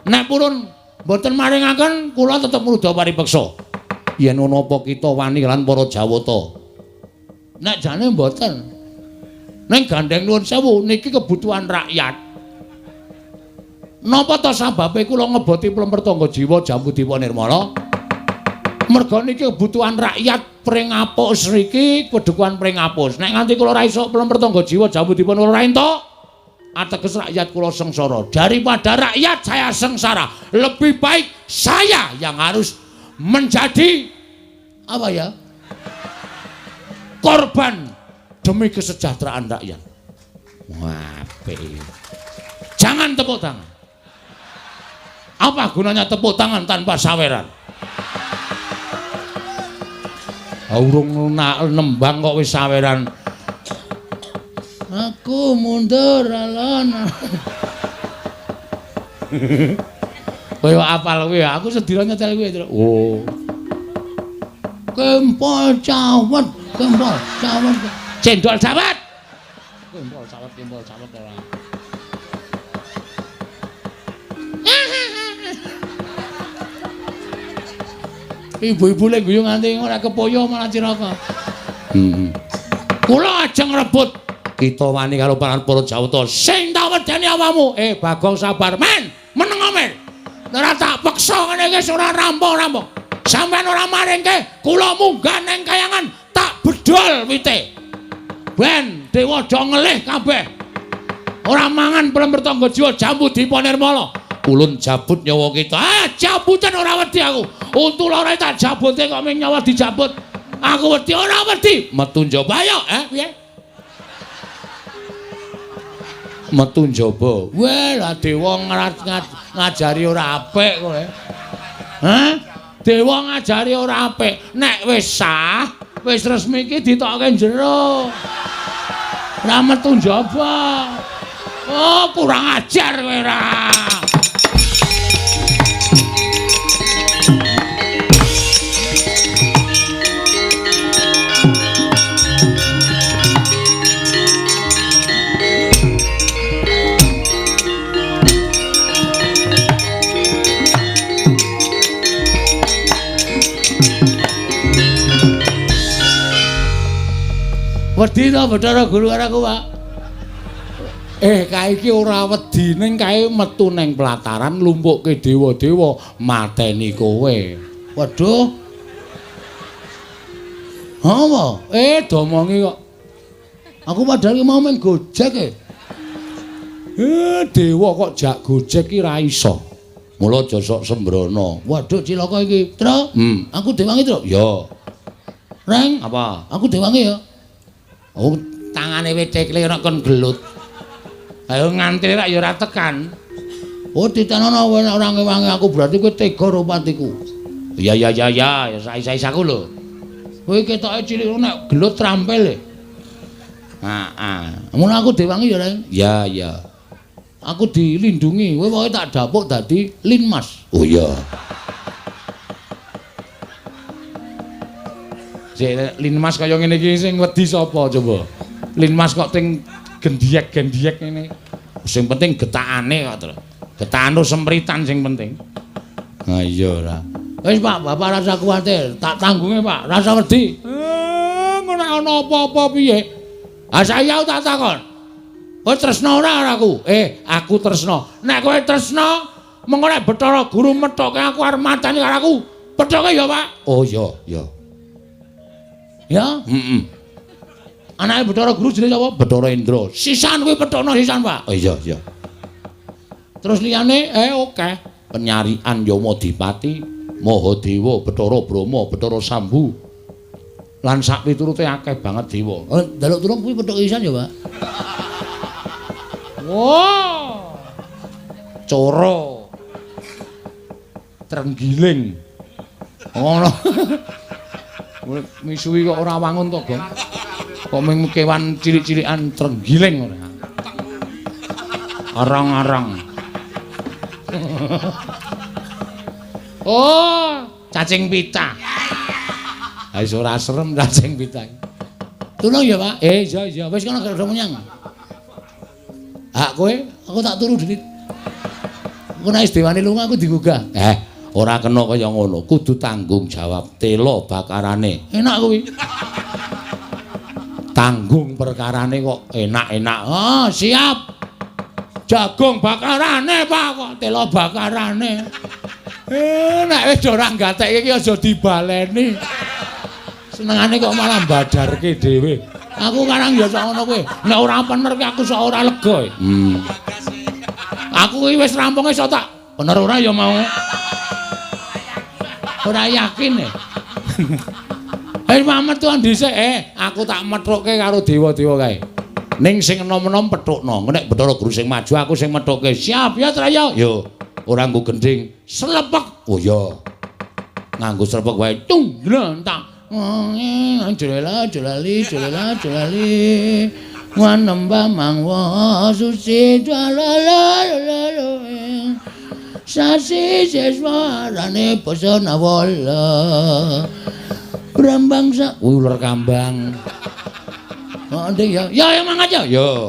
Speaker 1: Nek purun mboten maringaken kula tetep ngruda paripeksa. Yen ana apa kita wani lan para Jawata. Nek jane mboten. Ning gandeng nuwun sewu niki kebutuhan rakyat. Napa ta sababe kula ngeboti Plempertangga Jiwa Jambu Dipa Nirmala? Merga niki kebutuhan rakyat Pringapus riki, pedukuhan Pringapus. Nek nganti kula ora iso Plempertangga Jiwa Jambu Dipa Nirmala ora entuk, ateges rakyat kula sengsara. Daripada rakyat saya sengsara, lebih baik saya yang harus menjadi apa ya? Korban demi kesejahteraan rakyat. Wah, jangan tepuk tangan. Apa gunanya tepuk tangan tanpa saweran? Urung nembang kok wis saweran. Aku mundur alon. Kowe apal kowe, aku sedina nyetel kowe. Oh. Kempol cawet, kempol cawet. Cendol cawet. Kempol cawet, kempol cawet ora. Ibu-ibu lek guyu nganti ora kepoyo malah cilaka. Heeh. Kula ajeng rebut kita wani karo para Jawata. Sing tak wedeni awamu. Bagong sabar, men. Meneng men. Ora tak peksa ngene iki ora rampung-rampung. Sampeyan ora maringke, kula munggah nang kayangan tak bedol wite. Ben dewa do ngelih kabeh. Ora mangan Plempertangga Jiwa Jambu Dipa Nirmala. Ulun jabut nyawa kita. Ah, jabutan ora wedi aku. Untu lara tak jabute kok ming nyawa dijabut. Aku wedi ora wedi. Metu njaba ayo, piye? Metu njaba. Weh, lah dewa ngajari ora apik kowe. Hah? Dewa ngajari ora apik. Nek wis sah, wis resmi iki ditokke jero. Ora metu njaba. Oh, kurang ajar kowe ra. Wedi to Bathara Guru karo aku, Pak. Kae iki ora wedi ning kae metu ning pelataran lumpukke dewa-dewa mateni kowe. Waduh. Apa? Domongi kok. Aku padahal mau main Gojek e. Dewa kok jak Gojek ki ra iso. Mula aja sok sembrono. Waduh cilaka iki. Tru, aku dewangi, Tru. Ya. Reng, apa? Aku dewangi ya. Oh, Tangane wit tekle ora kon gelut. Ayo nganti rak ya ora tekan. Oh titenono ora ngewangi aku berarti kowe tega karo patiku. Ya ya ya ya, ya sais-saisaku lho. Kowe ketoke cilik nek gelut trampil e. Heeh. Ngono aku diwangi ya, Reng. Ya ya. Aku dilindungi, kowe pokoke tak dapuk dadi Linmas. Oh iya. Sik Linmas kaya ngene iki sing wedi sapa coba? Linmas kok ting gendiyek-gendiyek ngene. Sing penting getakane kok, Tru. Getakan sempritan sing penting. Ha iya ora. Wis Pak, Bapak rasa kuwatir, tak tanggunge Pak, rasa wedi. Ngono ana apa-apa piye? Ha saiki aku tak takon. Kowe tresna ora aku? Aku tresna. Nek kowe tresna, mengko nek Bathara Guru methoke aku arep mateni karo aku. Pethoke ya, Pak. Oh iya, iya. Ya, heeh. Anake Bathara Guru jenenge sapa? Bathara Indra. Sisan kuwi pethokno sisan, Pak. Oh iya, iya. Terus liyane oke. Penyarian Yamadipati, Mahadewa, Bathara Brahma, Bathara Sambu. Lan sak piturute akeh banget dewa.
Speaker 2: Oh, njaluk tulung kuwi pethok sisan ya, Pak.
Speaker 1: Wah. Coro. Trenggiling. Ngono. Misuwi kok ora wangun to, Gong. Kok mung kewan cilik-cilikan trenggiling ora. Arang-arang. Oh, cacing pita. Ha wis ora serem cacing pita.
Speaker 2: Tulung ya, Pak.
Speaker 1: Iya iya, wis kono gak menyang.
Speaker 2: Hak kowe, aku tak turu dhewe. Engko nek wis dewane lunga aku digugah.
Speaker 1: Ora kena kaya ngono, kudu tanggung jawab tela bakarane.
Speaker 2: Enak kuwi.
Speaker 1: Tanggung perkarane kok enak-enak.
Speaker 2: Oh, siap.
Speaker 1: Jagung bakarane, Pak, kok tela bakarane. Nek wis ora gatekke iki aja dibaleni. Senengane kok malah badarke dhewe. Aku karang ya sak ngono kuwi. Nek ora pener ki aku sak ora lega. Aku iki wis rampung iso tak bener ora ya mau. Ora yakin e. Mamet tuan dhisik, aku tak methukke karo dewa-dewa kae. Ning sing enom-enom pethukno. Nek Bathara Guru sing maju aku sing methukke. Siap ya Traya. Yo, ora nggo gendhing. Slepek. Oh iya. Nganggo slepek wae. Tung glentak.
Speaker 2: Jolela jolali jolela jolali. Wanembah mangwa suci jalala sasi seswarane basa nawala. Brambang sa
Speaker 1: uler kambang.
Speaker 2: Oh, ndek ya. Ya ya mangat ya.
Speaker 1: Yo.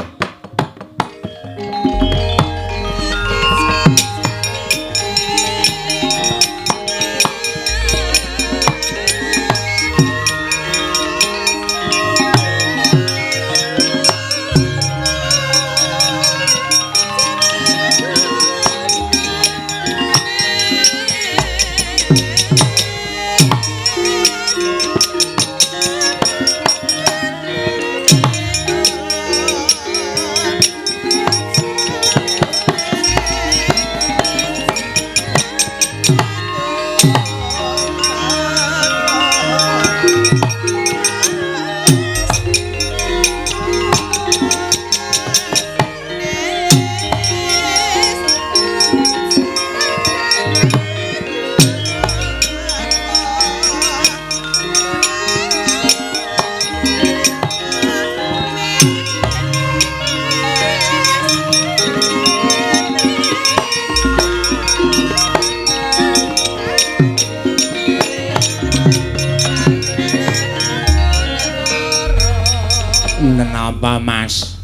Speaker 1: Napa Mas?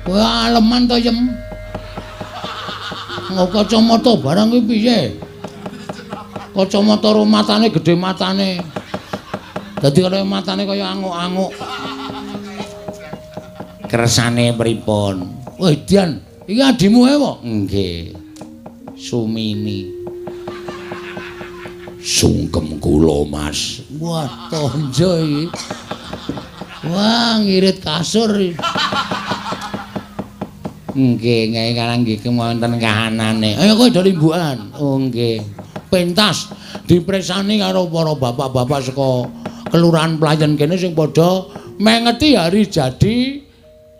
Speaker 2: Kowe aleman to, Yem? Nggo kacamata barang kuwi piye? Kacamata ro matane gedhe matane. Dadi kaya matane kaya anguk-anguk.
Speaker 1: Kersane pripun?
Speaker 2: Wah, Dian, iki adimu ae po?
Speaker 1: Nggih. Sumini. Sungkem kula, Mas.
Speaker 2: Wah, tonjo iki. Wah, ngirit kasur.
Speaker 1: Nggih, nggih karang nggih wonten kahanane.
Speaker 2: Ayo kowe do limbukan.
Speaker 1: Oh nggih.
Speaker 2: Pentas dipresani karo para bapak-bapak saka Kelurahan Playen kene sing padha
Speaker 1: Mengeti hari jadi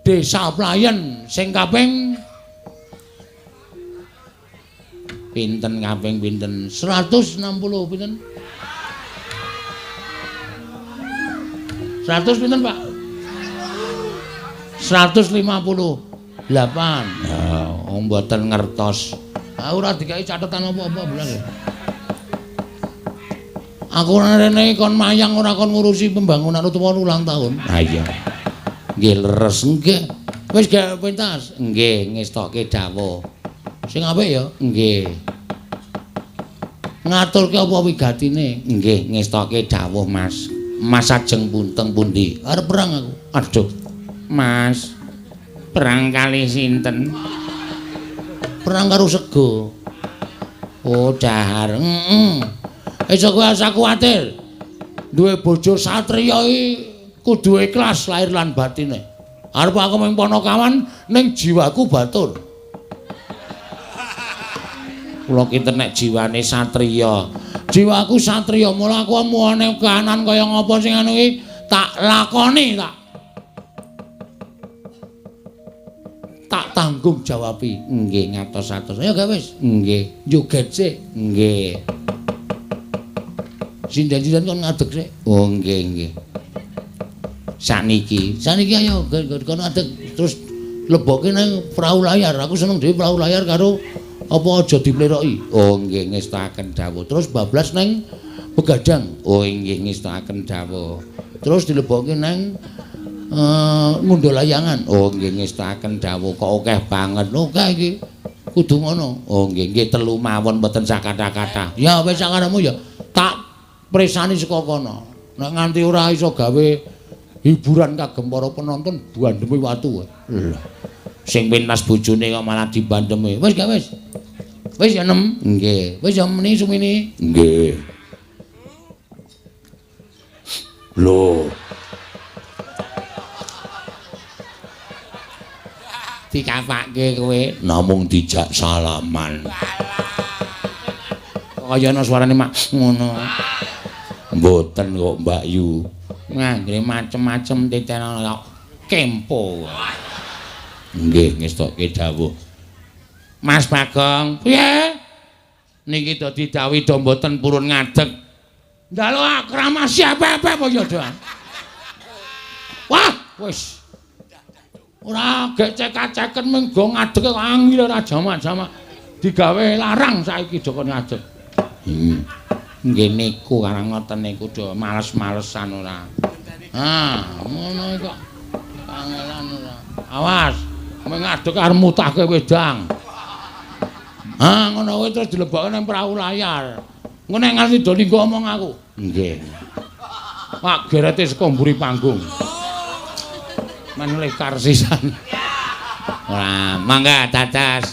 Speaker 1: Desa Playen sing kaping pinten kaping pinten 160 pinten 100 pinten Pak 158. Ya mboten ngertos. Aku ora dikai catetan apa-apa bener. Aku rene kon mayang ora kon ngurusi pembangunan utawa ulang tahun. Ha iya. Nggih leres nggih. Wis gak pentas. Nggih ngestokke dawuh. Sing apik ya? Nggih. Ngaturke apa wigatine? Nggih ngestokke dawuh Mas. Mas ajeng punteng pundi? Arep perang aku. Aduh. Mas. Perang kali sinten? Perang karo sego. Oh, dahar. Heeh. Aja kowe asa kuwatir. Duwe bojo satriya iki kudu ikhlas lahir lan batine. Arep aku mung ponokawan ning jiwaku batur. Kula kinten nek jiwane satriya. Jiwaku satriya, mula aku muane kahanan kaya ngapa sing anu iki tak lakoni tak tanggung jawabi. Nggih ngatos-atos. Ayo gawe wis. Nggih. Joget sik. Nggih. Sinden-sinden kon ngadeg sik. Oh nggih nggih. Sakniki, sakniki ayo kon ngadeg terus lebokke nang perahu layar. Aku seneng dhewe perahu layar karo apa aja dipleroki. Oh nggih ngestaken dawuh. Terus bablas nang begadang. Oh nggih ngestaken dawuh. Terus dilebokke nang ngundha layangan. Oh nggih ngestaken dawuh. Kok akeh banget. Akeh iki. Kudu ngono. Oh nggih nggih telu mawon mboten sakathah-kathah. Ya wis sakarepmu ya. Tak presani saka kono. Nek nganti ora iso gawe hiburan kagem para penonton bandheme watu. Lha. Sing pentas bojone kok malah dibandheme. Wis gak wis. Wis ya nem. Nggih. Wis ya meni sumini. Nggih. Lho. Dikapake kowe namung dijak salaman. Kaya ana suarane mak ngono. Mboten kok Mbak Yu. Nganggre macem-macem titen kok kempo. Nggih ngestokke dawuh. Mas Bagong, piye? Niki dadi dawuh do mboten purun ngadeg. Njaluk akramasi apa-apa apa ya, Doan. Wah, wis. Ora gek cek-ceken mung go ngadeg kok angel ora jamak-jamak. Digawe larang saiki do kon ngadeg. Nggih niku karang ngoten niku do males-malesan ora. Ah, ngono kok. Kangelan ora. Awas, mung ngadeg arep mutahke wedang. Ah, ngono kuwi terus dilebokke nang perahu layar. Engko nek nganti do linggo omong aku. Nggih. Pak gerete saka mburi panggung. Men lekar sisan. Ora, mangga dadas.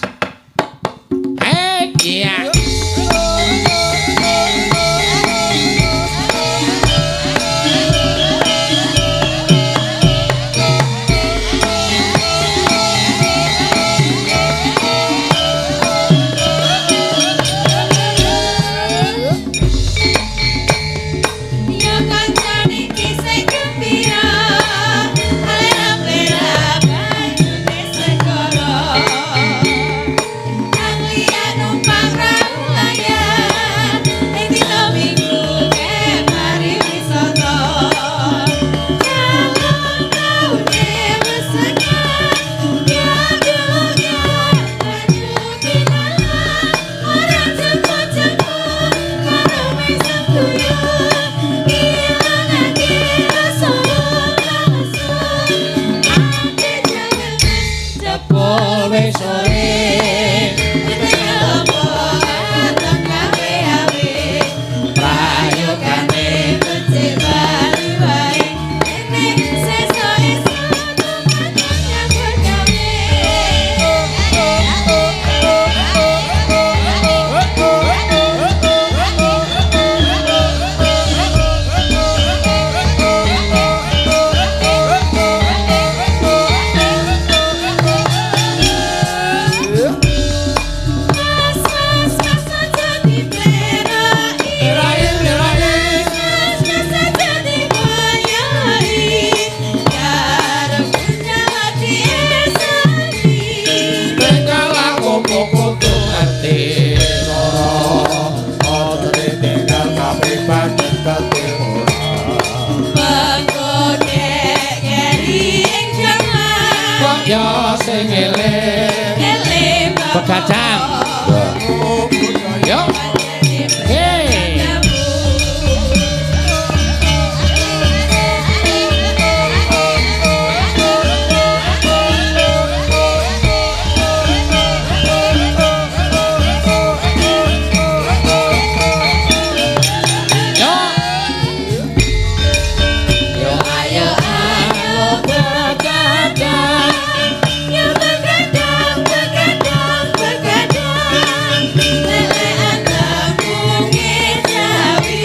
Speaker 1: Eh, iya.
Speaker 3: Numpang
Speaker 1: Jajang. Yo. Hey. Yo. Yo ayo ayo begadang.
Speaker 3: Yo begadang, begadang, begadang. Lelean tembunge Jawi.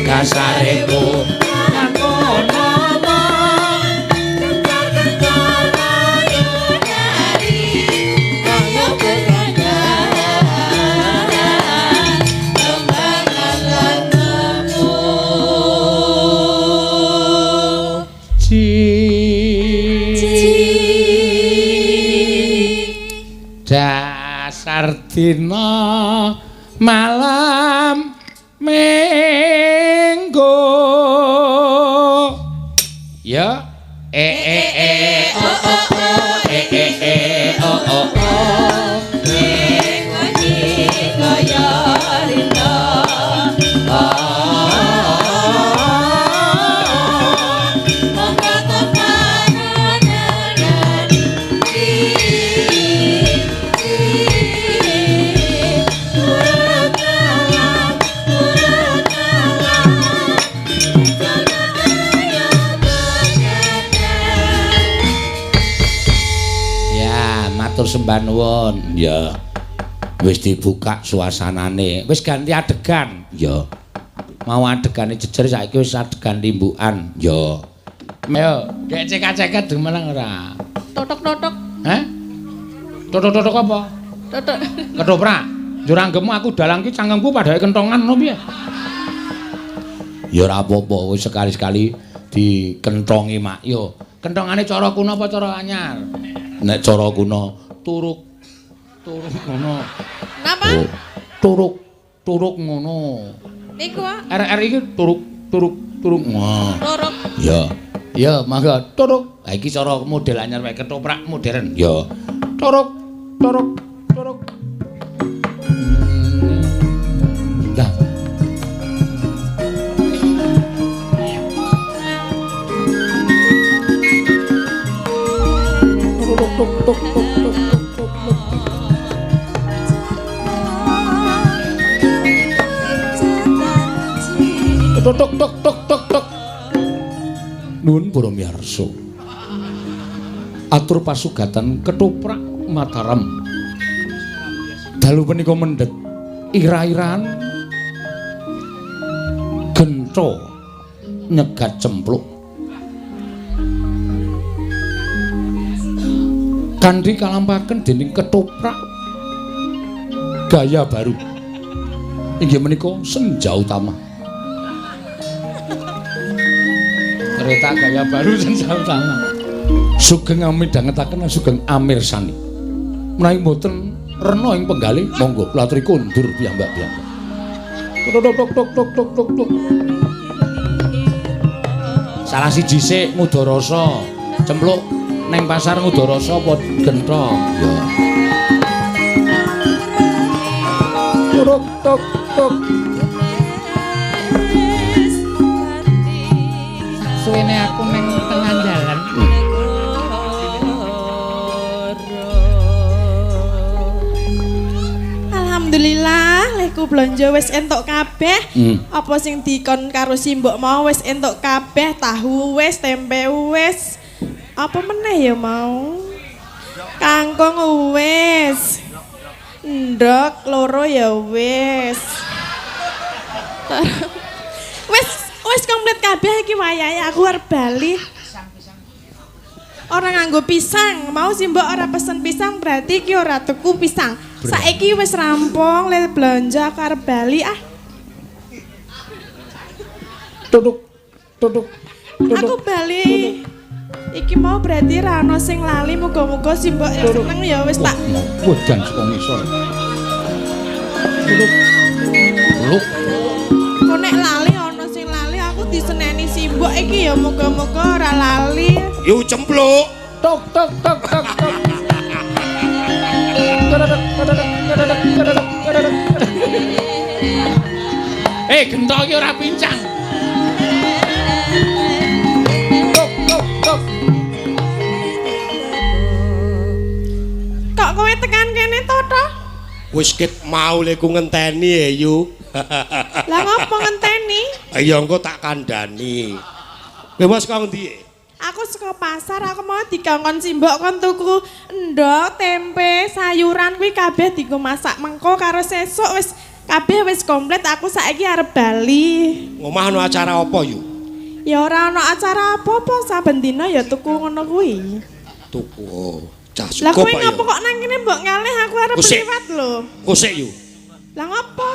Speaker 1: Kasareku
Speaker 3: Lakonono. Kentor-kentor ayo nari. Ayo begadang. Kembangan lan temu.
Speaker 1: Dasar dina malam minggu. Ya, e e e o o o e e e o o o.
Speaker 3: Ngunyi kaya rina. Monggo tepanan
Speaker 1: Ya, matur sembah nuwun. Ya. Wis dibuka suasanane. Wis ganti adegan. Ya. Mau adegane jejer saiki wis adegan limbukan. Ya. Ayo, gek cekak-ceket demeneng ora?
Speaker 4: Totok-totok.
Speaker 1: Hah? Totok-totok apa?
Speaker 4: Totok.
Speaker 1: Ketoprak. Njur anggepmu aku dalang ki cangkemku padhae kentongan ngono piye? Ya ora apa-apa, wis sekali-sekali dikentongi mak. Yo, kentongane cara kuno apa cara anyar? Nek cara kuno turuk turuk ngono.
Speaker 4: Napa?
Speaker 1: Oh, turuk turuk ngono.
Speaker 4: Niku, Pak.
Speaker 1: RR iki turuk turuk turuk. Wah.
Speaker 4: Turuk.
Speaker 1: Ya. Ya, mangga turuk. Ha iki cara model anyar wae ketoprak modern. Ya. Turuk turuk turuk. Dah. Tuk tuk tuk tuk tuk tuk tuk. Tuk tuk tuk tuk tuk tuk. Nuwun para miyarsa. Atur pasugatan ketoprak Mataram. Dalu punika mendhet ira-iran gentha nyegat cempluk. Kanthi kalampaken dening ketoprak gaya baru. Inggih menika Senja Utama. Kereta gaya baru Senja Utama. Sugeng amidhangetaken sugeng amirsani. Menawi mboten rena ing penggalih, monggo kula aturi kondur piyambak-piyambak. Tuk tuk tuk tuk tuk tuk tuk. Salah siji sik Ngudarasa, cempluk neng pasar Ngudarasa apa gentha? Ya. Tuk tuk tuk.
Speaker 5: Suwene aku neng tengah dalan.
Speaker 4: Alhamdulillah, lehku blonjo wis entuk kabeh. Apa sing dikon karo simbok mau wis entuk kabeh, tahu wis, tempe wis. Apa meneh ya mau? Kangkung wis. Ndok loro ya wis. Wis wis komplit kabeh iki wayahe aku arep bali. Ora nganggo pisang, mau simbok ora pesen pisang berarti iki ora tuku pisang. Saiki wis rampung le blonjo aku arep bali ah.
Speaker 1: Tutuk tutuk tutuk.
Speaker 4: Aku bali. Iki mau berarti ra ono sing lali, muga-muga simbok ya seneng ya wis tak.
Speaker 1: Wedan saka ngisor. Tutuk. Luk.
Speaker 4: Kok nek lali ono sing lali aku diseneni simbok iki ya muga-muga ora lali.
Speaker 6: Yu cempluk.
Speaker 1: Tok tok tok tok tok. Eh, gento iki ora pincang. Tuk tuk tuk.
Speaker 4: Kok kowe tekan kene to, to?
Speaker 6: Wis ket mau leku ngenteni ya, Yu.
Speaker 4: Lah ngopo ngenteni?
Speaker 6: Ya engko tak kandhani. Kowe wis kok ngendi?
Speaker 4: Aku saka pasar, aku mau dikongkon simbok kon tuku endhog, tempe, sayuran kuwi kabeh dienggo masak mengko karo sesuk wis kabeh wis komplit, aku saiki arep bali.
Speaker 6: Ngomah ana acara apa, Yu?
Speaker 4: Ya ora ana acara apa-apa, saben dina ya tuku ngono kuwi.
Speaker 6: Tuku. Oh, cah
Speaker 4: Lah
Speaker 6: cukup
Speaker 4: kowe
Speaker 6: kok ya.
Speaker 4: ngopo kok nang kene mbok ngalih aku arep
Speaker 6: Kusik.
Speaker 4: liwat lho.
Speaker 6: Kusik, Yu.
Speaker 4: Lah ngopo?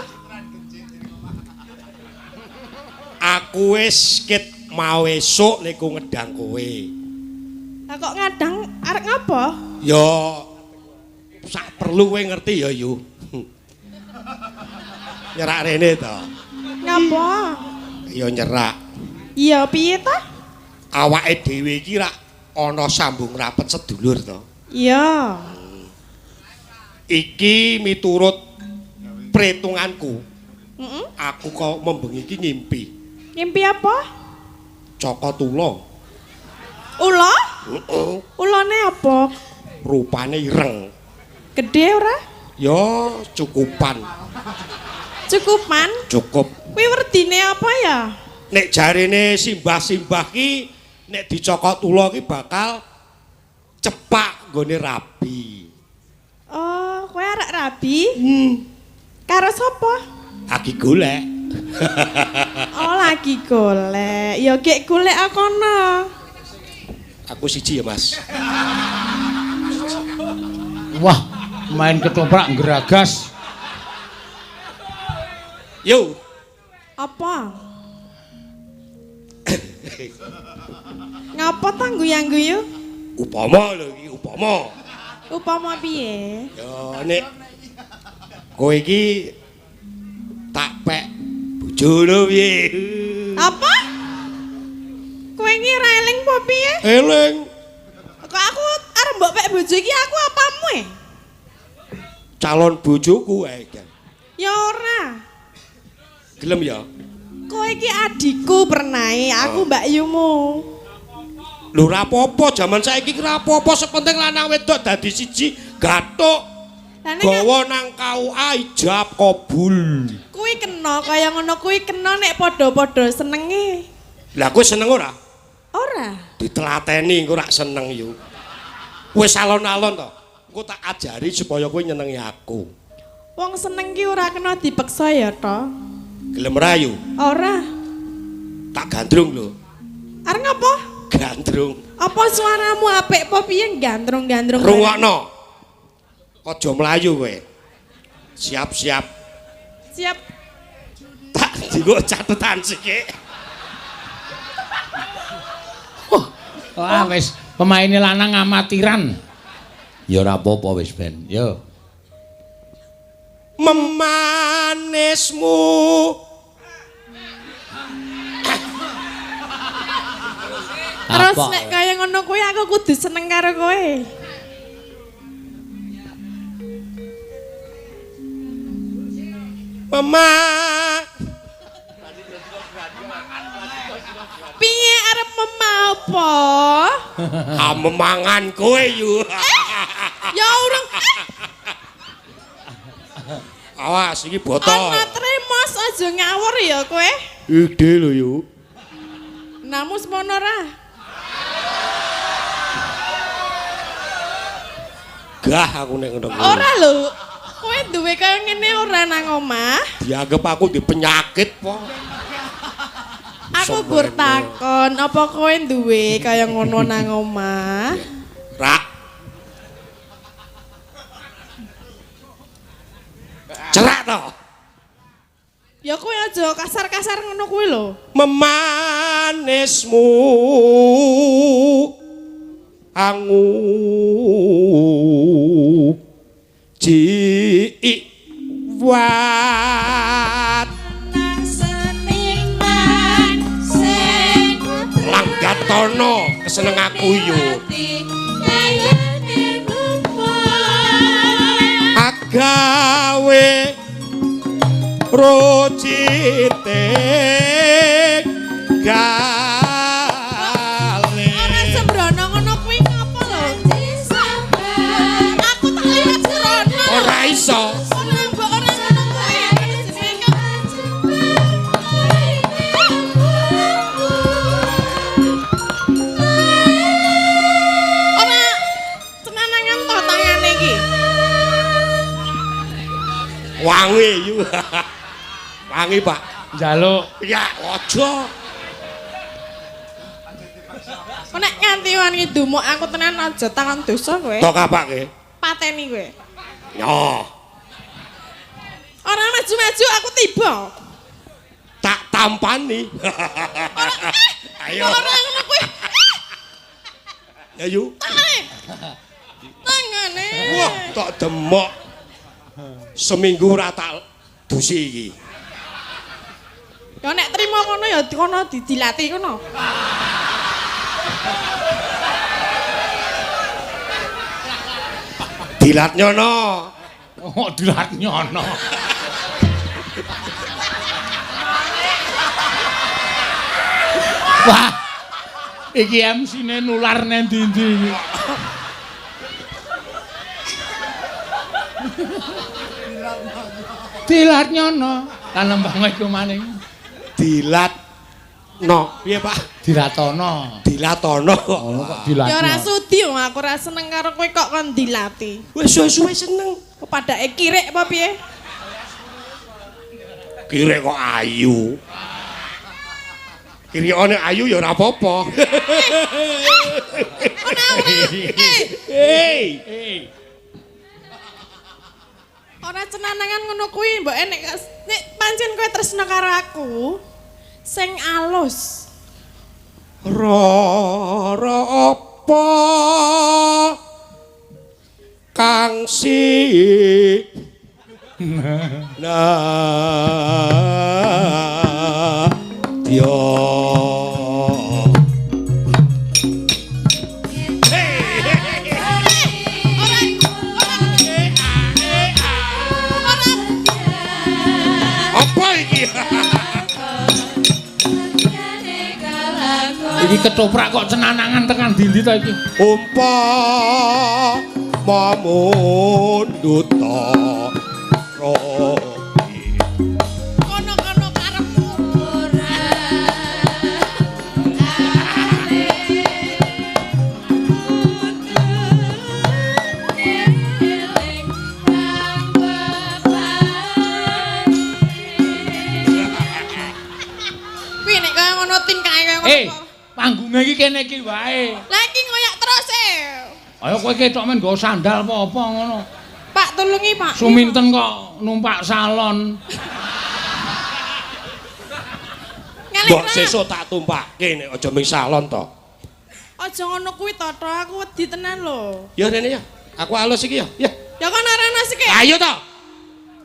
Speaker 6: Aku wis ket mau esuk leku ngedang kowe.
Speaker 4: Lah kok ngadang arep ngopo?
Speaker 6: Ya sak perlu kowe ngerti ya, Yu. Nyerak rene to.
Speaker 4: Ngopo?
Speaker 6: Ya nyerak.
Speaker 4: Iya piye ta?
Speaker 6: Awake dhewe iki rak ana sambung rapet sedulur to.
Speaker 4: Iya.
Speaker 6: Iki miturut perhitunganku.
Speaker 4: Heeh.
Speaker 6: Aku kok membengi iki ngimpi.
Speaker 4: Ngimpi apa?
Speaker 6: Cokot ula.
Speaker 4: Ula?
Speaker 6: Heeh.
Speaker 4: Ulane apa?
Speaker 6: Rupane ireng.
Speaker 4: Gede ora?
Speaker 6: Ya cukupan.
Speaker 4: Cukupan?
Speaker 6: Cukup.
Speaker 4: Kuwi werdine apa ya?
Speaker 6: Nek jarene simbah-simbah ki nek dicokot ula ki bakal cepak nggone rabi.
Speaker 4: Oh, kowe arek rabi? Karo sapa?
Speaker 6: Lagi golek.
Speaker 4: Oh, lagi golek. Ya gek golek kono.
Speaker 6: Aku siji ya, Mas.
Speaker 1: Wah, main ketoprak geragas.
Speaker 6: Yo.
Speaker 4: Apa? Ngapa ta guyang-guyu?
Speaker 6: Upama lho iki, upama.
Speaker 4: Upama piye?
Speaker 6: Ya nek kowe iki tak pek bojo lho piye?
Speaker 4: Apa? Kowe iki ora eling apa piye?
Speaker 6: Eling.
Speaker 4: Kok aku arep mbok pek bojo iki aku apamu e?
Speaker 6: Calon bojoku ae, Gan.
Speaker 4: Ya ora.
Speaker 6: Gelem ya?
Speaker 4: Kowe iki adikku pernae, aku mbakyumu.
Speaker 6: Lho ora apa-apa, jaman saiki ora apa-apa, sepenting lanang wedok dadi siji, gathuk. Gawa nang KUA ijab kabul.
Speaker 4: Kuwi kena kaya ngono kuwi kena nek padha-padha senenge.
Speaker 6: Lah kowe seneng ora?
Speaker 4: Ora.
Speaker 6: Ditelateni engko rak seneng yo. Wis alon-alon to. Engko tak ajari supaya kowe nyenengi aku.
Speaker 4: Wong seneng ki ora kena dipeksa ya to.
Speaker 6: Gelem ra yo?
Speaker 4: Ora.
Speaker 6: Tak gandrung lho.
Speaker 4: Arep ngapa?
Speaker 6: Gandrung.
Speaker 4: Apa suaramu apik apa piye gandrung-gandrung?
Speaker 6: Rungokno. Aja mlayu kowe. Siap-siap.
Speaker 4: Siap.
Speaker 6: Tak dienggo catetan sithik.
Speaker 1: Wah, wis pemaine lanang amatiran. Ya ora apa-apa wis ben. Yo.
Speaker 6: Memanismu.
Speaker 4: Terus nek kaya ngono kuwi aku kudu seneng karo kowe.
Speaker 6: Mama.
Speaker 4: Piye arep mema apa?
Speaker 6: Ah memangan kowe yu.
Speaker 4: Ya urung.
Speaker 6: Awas iki botol.
Speaker 4: Ana tremos aja ngawur ya kowe.
Speaker 6: Ide lho yu.
Speaker 4: Namu semono ra.
Speaker 6: Gah aku nek ngono kuwi.
Speaker 4: Ora lho. Kowe duwe kaya ngene ora nang omah?
Speaker 6: Dianggep aku di penyakit po.
Speaker 4: Aku gur takon, apa kowe duwe kaya ngono nang omah?
Speaker 6: Rak. Cerak to.
Speaker 4: Ya kowe aja kasar-kasar ngono kuwi lho.
Speaker 6: Memanismu angu jiwat langgatono keseneng aku yo. Gawe rucite gale.
Speaker 4: Ora sembrono ngono kuwi ngapa lho? Aku tak lihat sembrono.
Speaker 6: Ora iso.
Speaker 4: Ora mbok ora ngono kuwi. Ora cenanangan to tangane iki.
Speaker 6: Wangi yu. Wangi, Pak.
Speaker 1: Njaluk.
Speaker 6: Ya, aja.
Speaker 4: Kok nek nganti wani dumuk aku tenan aja tangan dosa kowe.
Speaker 6: Tok apake?
Speaker 4: Pateni kowe.
Speaker 6: Yo.
Speaker 4: Ora maju-maju aku tiba.
Speaker 6: Tak tampani.
Speaker 4: Ora
Speaker 6: Ayo.
Speaker 4: Ora ngono kuwi.
Speaker 6: Ya yu.
Speaker 4: Tangane. Tangane.
Speaker 6: Wah, tok demok. Seminggu ora tak dusi iki.
Speaker 4: Ya nek trimo ngono ya kono didilati kono.
Speaker 6: Dilat nyono.
Speaker 1: Oh, dilat nyono. Wah. Iki MC-ne nular nang ndi-ndi iki. Dilat nyono. Lan nembang iku maning.
Speaker 6: Dilat no. Piye, Pak?
Speaker 1: Dilatono.
Speaker 6: Dilatono.
Speaker 1: Oh, kok dilat.
Speaker 4: Ya ora sudi wong aku ora seneng karo kowe kok kon dilati.
Speaker 6: Wis suwe-suwe seneng.
Speaker 4: Kepadake kirik apa piye?
Speaker 6: Kirik kok ayu. Kirikane ayu ya ora apa-apa.
Speaker 4: Ora ora.
Speaker 6: Hei.
Speaker 4: Ora cenanangan ngono kuwi mbok nek nek pancen kowe tresno karo aku sing alus.
Speaker 6: Rara apa kang si nah yo. Apa iki?
Speaker 1: Iki ketoprak kok cenanangan tekan ndi-ndi ta iki?
Speaker 6: Umpama mundhuta robi.
Speaker 4: Kono-kono karepmu
Speaker 3: ora.
Speaker 4: Kuwi nek kaya ngono tingkahe kaya ngono.
Speaker 1: Eh, panggunge iki kene iki wae.
Speaker 4: Lah iki ngoyak terus e.
Speaker 1: Ayo kowe ketok men nggo sandal apa-apa ngono.
Speaker 4: Pak tulungi, Pak.
Speaker 1: Suminten kok numpak salon.
Speaker 6: Mbok sesuk tak tumpake nek aja ming salon to.
Speaker 4: Aja ngono kuwi to, aku wedi tenan lho.
Speaker 6: Ya rene ya. Aku alus iki ya. Ya.
Speaker 4: Ya kono rene sik.
Speaker 6: Ayo to.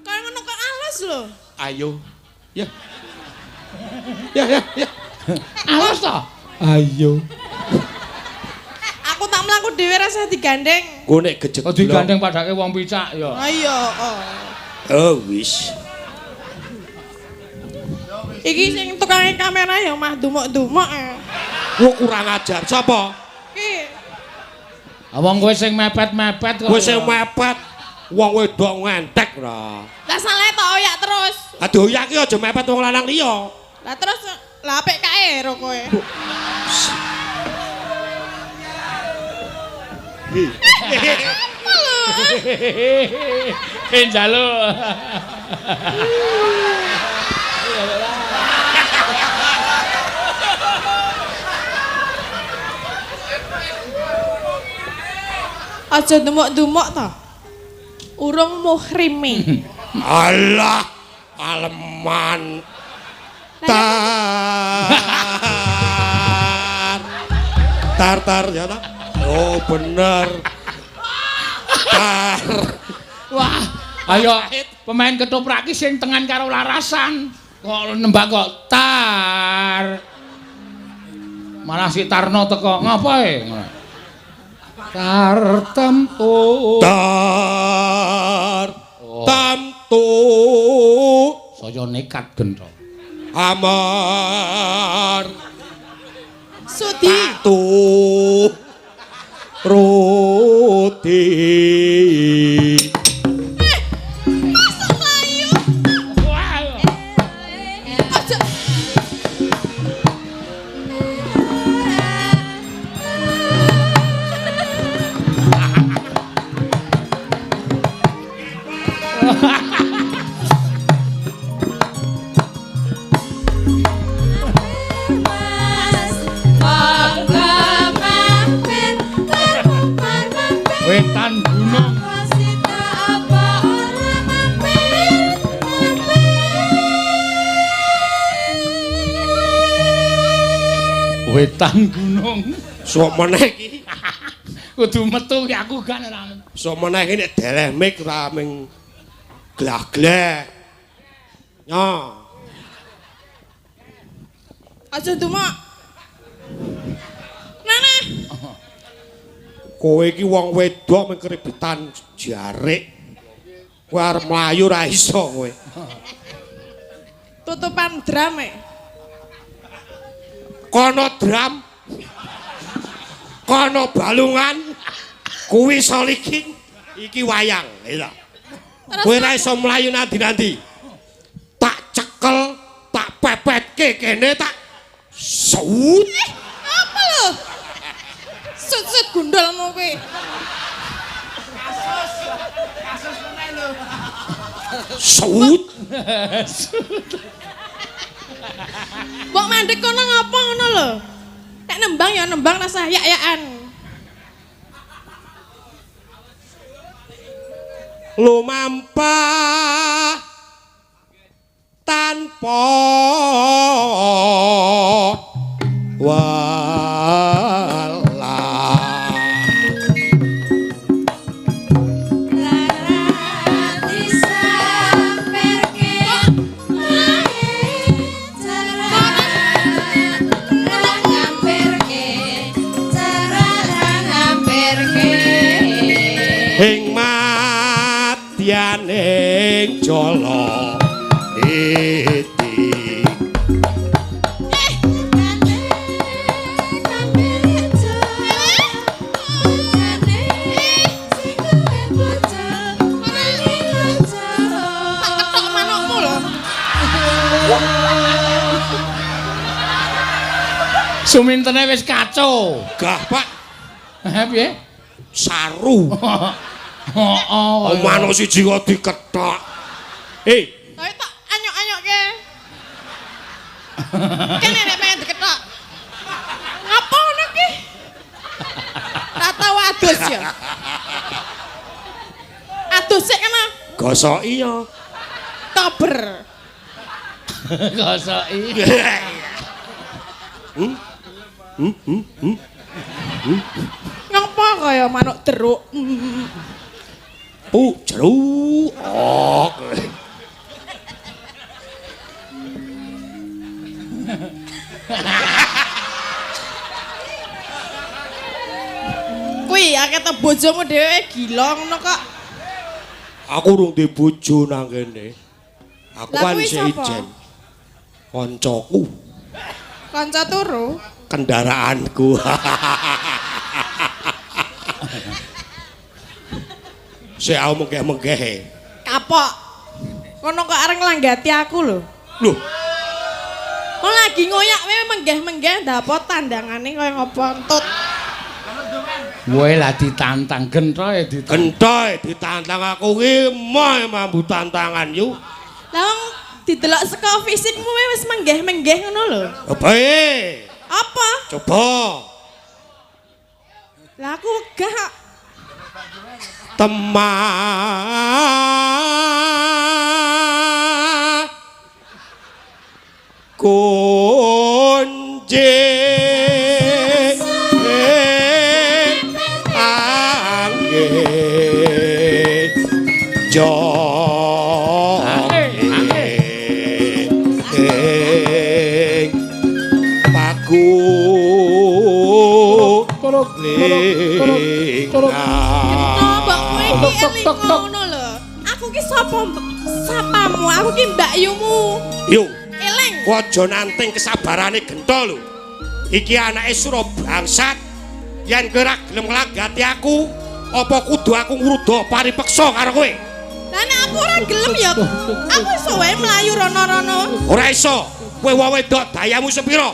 Speaker 4: Kaya ngono kok alus lho.
Speaker 6: Ayo. Ya. Ya ya ya.
Speaker 1: Alus to? Ayo.
Speaker 4: Aku tak mlaku dhewe rasa digandeng.
Speaker 6: Engko nek gejek.
Speaker 1: Oh digandeng padake wong picak ya.
Speaker 4: Ayo kok.
Speaker 6: Oh wis.
Speaker 4: Iki sing tukange kamera ya mah dumuk-dumuk.
Speaker 6: Wo kurang ajar sapa?
Speaker 4: Iki.
Speaker 1: Wong kowe sing mepet-mepet kok.
Speaker 6: Kowe sing mepet wong wedok ngentek ra.
Speaker 4: Lah salah tok oyak terus.
Speaker 6: Aduh oyak ki aja mepet wong lanang liya.
Speaker 4: Lah terus lah apik kae ro kowe.
Speaker 1: Eh njaluk.
Speaker 4: Aja dumuk-dumuk to. Urung muhrime.
Speaker 6: Alah, aleman. Tar. Tar tar ya ta? Oh bener. Tar.
Speaker 1: Wah, ayo pemain ketoprak ki sing tengan karo larasan. Kok nembang kok tar. Malah si Tarno teko ngapa e? Tar temtu.
Speaker 6: Tar. Tamtu
Speaker 1: Saya nekat gentho.
Speaker 6: Amar
Speaker 4: Sudi.
Speaker 6: tu roti.
Speaker 4: Masuk mlayu. Aja.
Speaker 3: Mas monggo mampir mar mampir.
Speaker 1: Wetan gunung.
Speaker 3: Wasita apa ora mampir mampir.
Speaker 1: Wetan gunung.
Speaker 6: Sok meneh iki.
Speaker 1: Kudu metu ki aku kan ora.
Speaker 6: Sok meneh iki nek deleh mik ora ming glah-gleh. Nyo.
Speaker 4: Aja ndumok. Nana.
Speaker 6: Kowe iki wong wedok ming keribetan jarik. Kowe arep mlayu ora iso kowe.
Speaker 4: Tutupan drum e.
Speaker 6: Kono drum. Kono balungan. Kuwi soliking. Iki wayang, ya. Kowe ora iso mlayu nanti-nanti. Tak cekel, tak pepetke kene tak sut.
Speaker 4: Apa lho? Sut-sut gundulmu kuwi.
Speaker 6: Sut.
Speaker 4: Mbok mandek kono ngopo ngono lho? Nek nembang ya nembang rasah yak-yakan.
Speaker 6: Lumampah tanpa wala.
Speaker 3: Lara disamperke mae cara ra ngamperke cara ra ngamperke.
Speaker 6: Ing madyaning jala iti.
Speaker 3: Kane kabejo bojone sing duwe bojo mari bojo.
Speaker 4: Tak ketok manukmu lho.
Speaker 1: Sumintene wis kacau.
Speaker 6: Gah, Pak,
Speaker 1: Heh piye?
Speaker 6: saru.
Speaker 1: Heeh.
Speaker 6: Manuk siji kok dikethok.
Speaker 4: Tapi tak anyok-anyokke. Kene nek pengen diketok. Ngapa ngono ki? Tak tau adus ya. Adus sik kana
Speaker 6: Gosoki ya.
Speaker 4: tober.
Speaker 1: Gosoki.
Speaker 4: Ngapa kaya manuk teruk?
Speaker 6: Pu jeruk. Ok.
Speaker 4: Kuwi akeh to bojomu dhewe gila ngono kok.
Speaker 6: Aku urung duwe bojo nang kene. Aku
Speaker 4: Lah
Speaker 6: kan
Speaker 4: kuwi
Speaker 6: isih
Speaker 4: sapa?
Speaker 6: ijen. Koncoku,
Speaker 4: Kanca turu.
Speaker 6: kendaraanku. Sik aku menggeh-menggehe.
Speaker 4: Kapok. Kono kok areng nglanggati aku lho.
Speaker 6: Loh,
Speaker 4: Wong lagi ngoyak wae menggeh-menggeh ndapot tandangane kaya ngopo entut.
Speaker 1: Kowe lah ditantang genthoe ditantang.
Speaker 6: Gentoy ditantang aku ki moh mambu tantangan yu.
Speaker 4: Lah wong didelok saka fisikmu wae wis menggeh-menggeh ngono lho.
Speaker 6: Bae.
Speaker 4: Apa?
Speaker 6: Coba.
Speaker 4: Lah aku wegah kok.
Speaker 6: Temah kunci angge ing paku
Speaker 4: Kenapa kowe iki
Speaker 1: Tok, tok,
Speaker 4: eling
Speaker 1: tok, tok.
Speaker 4: ngono lho. Aku ki sapa sapa sapamu? Aku ki mbakyumu.
Speaker 6: Yo,
Speaker 4: Eling.
Speaker 6: kowe aja nanting kesabarane gento lho. Iki anake Sura bangsat. Yen kowe ora gelem nglanggati aku, apa kudu aku ngruda paripeksa karo kowe?
Speaker 4: Lah nek aku ora gelem ya aku iso wae mlayu rono-rono.
Speaker 6: Ora iso. Kowe wong wedok dayamu sepira?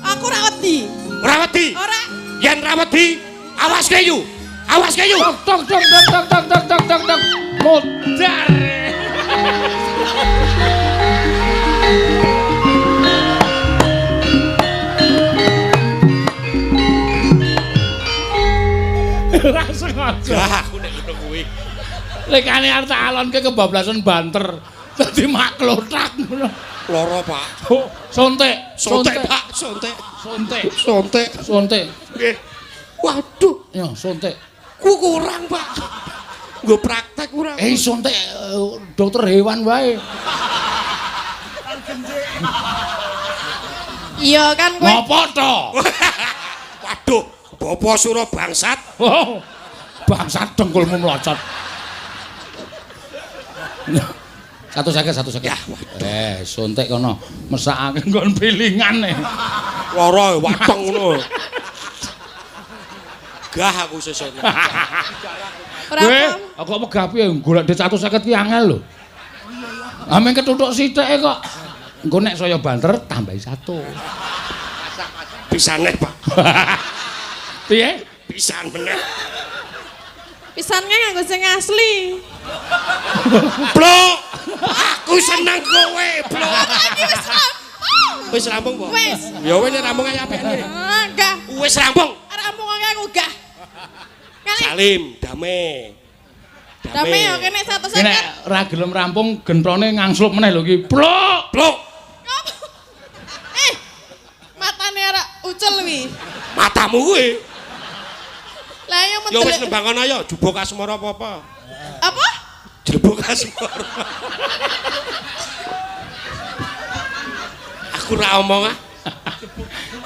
Speaker 4: Aku ora wedi.
Speaker 6: Ora wedi.
Speaker 4: Ora.
Speaker 6: Yen ora wedi, awas kowe yu. Awas kowe yu.
Speaker 1: Tok tok tok tok tok tok tok tok tok. Modar. Ora sengaja.
Speaker 6: Lah aku nek ngono kuwi.
Speaker 1: Lekane arep tak alonke kebablasan banter. Dadi maklothak ngono.
Speaker 6: Lara, Pak.
Speaker 1: Oh, sontek,
Speaker 6: Sontek, Pak, sontek.
Speaker 1: Sontek,
Speaker 6: Sontek.
Speaker 1: sontek.
Speaker 6: Nggih. Waduh,
Speaker 1: Ya, sontek.
Speaker 6: ku kurang, Pak. Nggo praktek kurang.
Speaker 1: Eh, sontek dokter hewan wae.
Speaker 4: Iya kan kowe.
Speaker 1: Ngopo to?
Speaker 6: Waduh, Bapak Sura bangsat.
Speaker 1: Oh, bangsat dengkulmu melocot. 150, 150.
Speaker 6: Ya, waduh.
Speaker 1: Sontek kono mesakake nggon pilingan e.
Speaker 6: Lara wateng ngono. Gah aku sesuk.
Speaker 4: Ora
Speaker 1: Kowe
Speaker 4: apa.
Speaker 1: kok megah piye golek duit 150 ki angel lho. Ameng ketuthuk sithike kok. Engko nek saya banter tambahi 1.
Speaker 6: Pisan neh, Pak.
Speaker 1: Piye?
Speaker 6: Pisan meneh.
Speaker 4: Pisannya nganggo sing asli.
Speaker 6: Blok. Aku seneng kowe, blok.
Speaker 4: Iki wis rampung.
Speaker 6: Wis rampung, Po?
Speaker 4: Wis.
Speaker 6: Ya wis nek rampung ae apikne.
Speaker 4: Ah, gah.
Speaker 6: Wis rampung.
Speaker 4: Rampung aku gah. Kali
Speaker 6: Salim, dame.
Speaker 4: dame yo kene 150.
Speaker 1: Ki nek ra gelem rampung genthone ngangslup meneh lho iki. Blok.
Speaker 6: Blok.
Speaker 4: Eh. Matane arek ucul wi.
Speaker 6: Matamu kuwi.
Speaker 4: Lah yo
Speaker 6: Ya wis
Speaker 4: mendelek.
Speaker 6: nembang kono ya, jubuk asmara apa-apa.
Speaker 4: Apa?
Speaker 6: Jebuk asmara. Aku ora omong ah.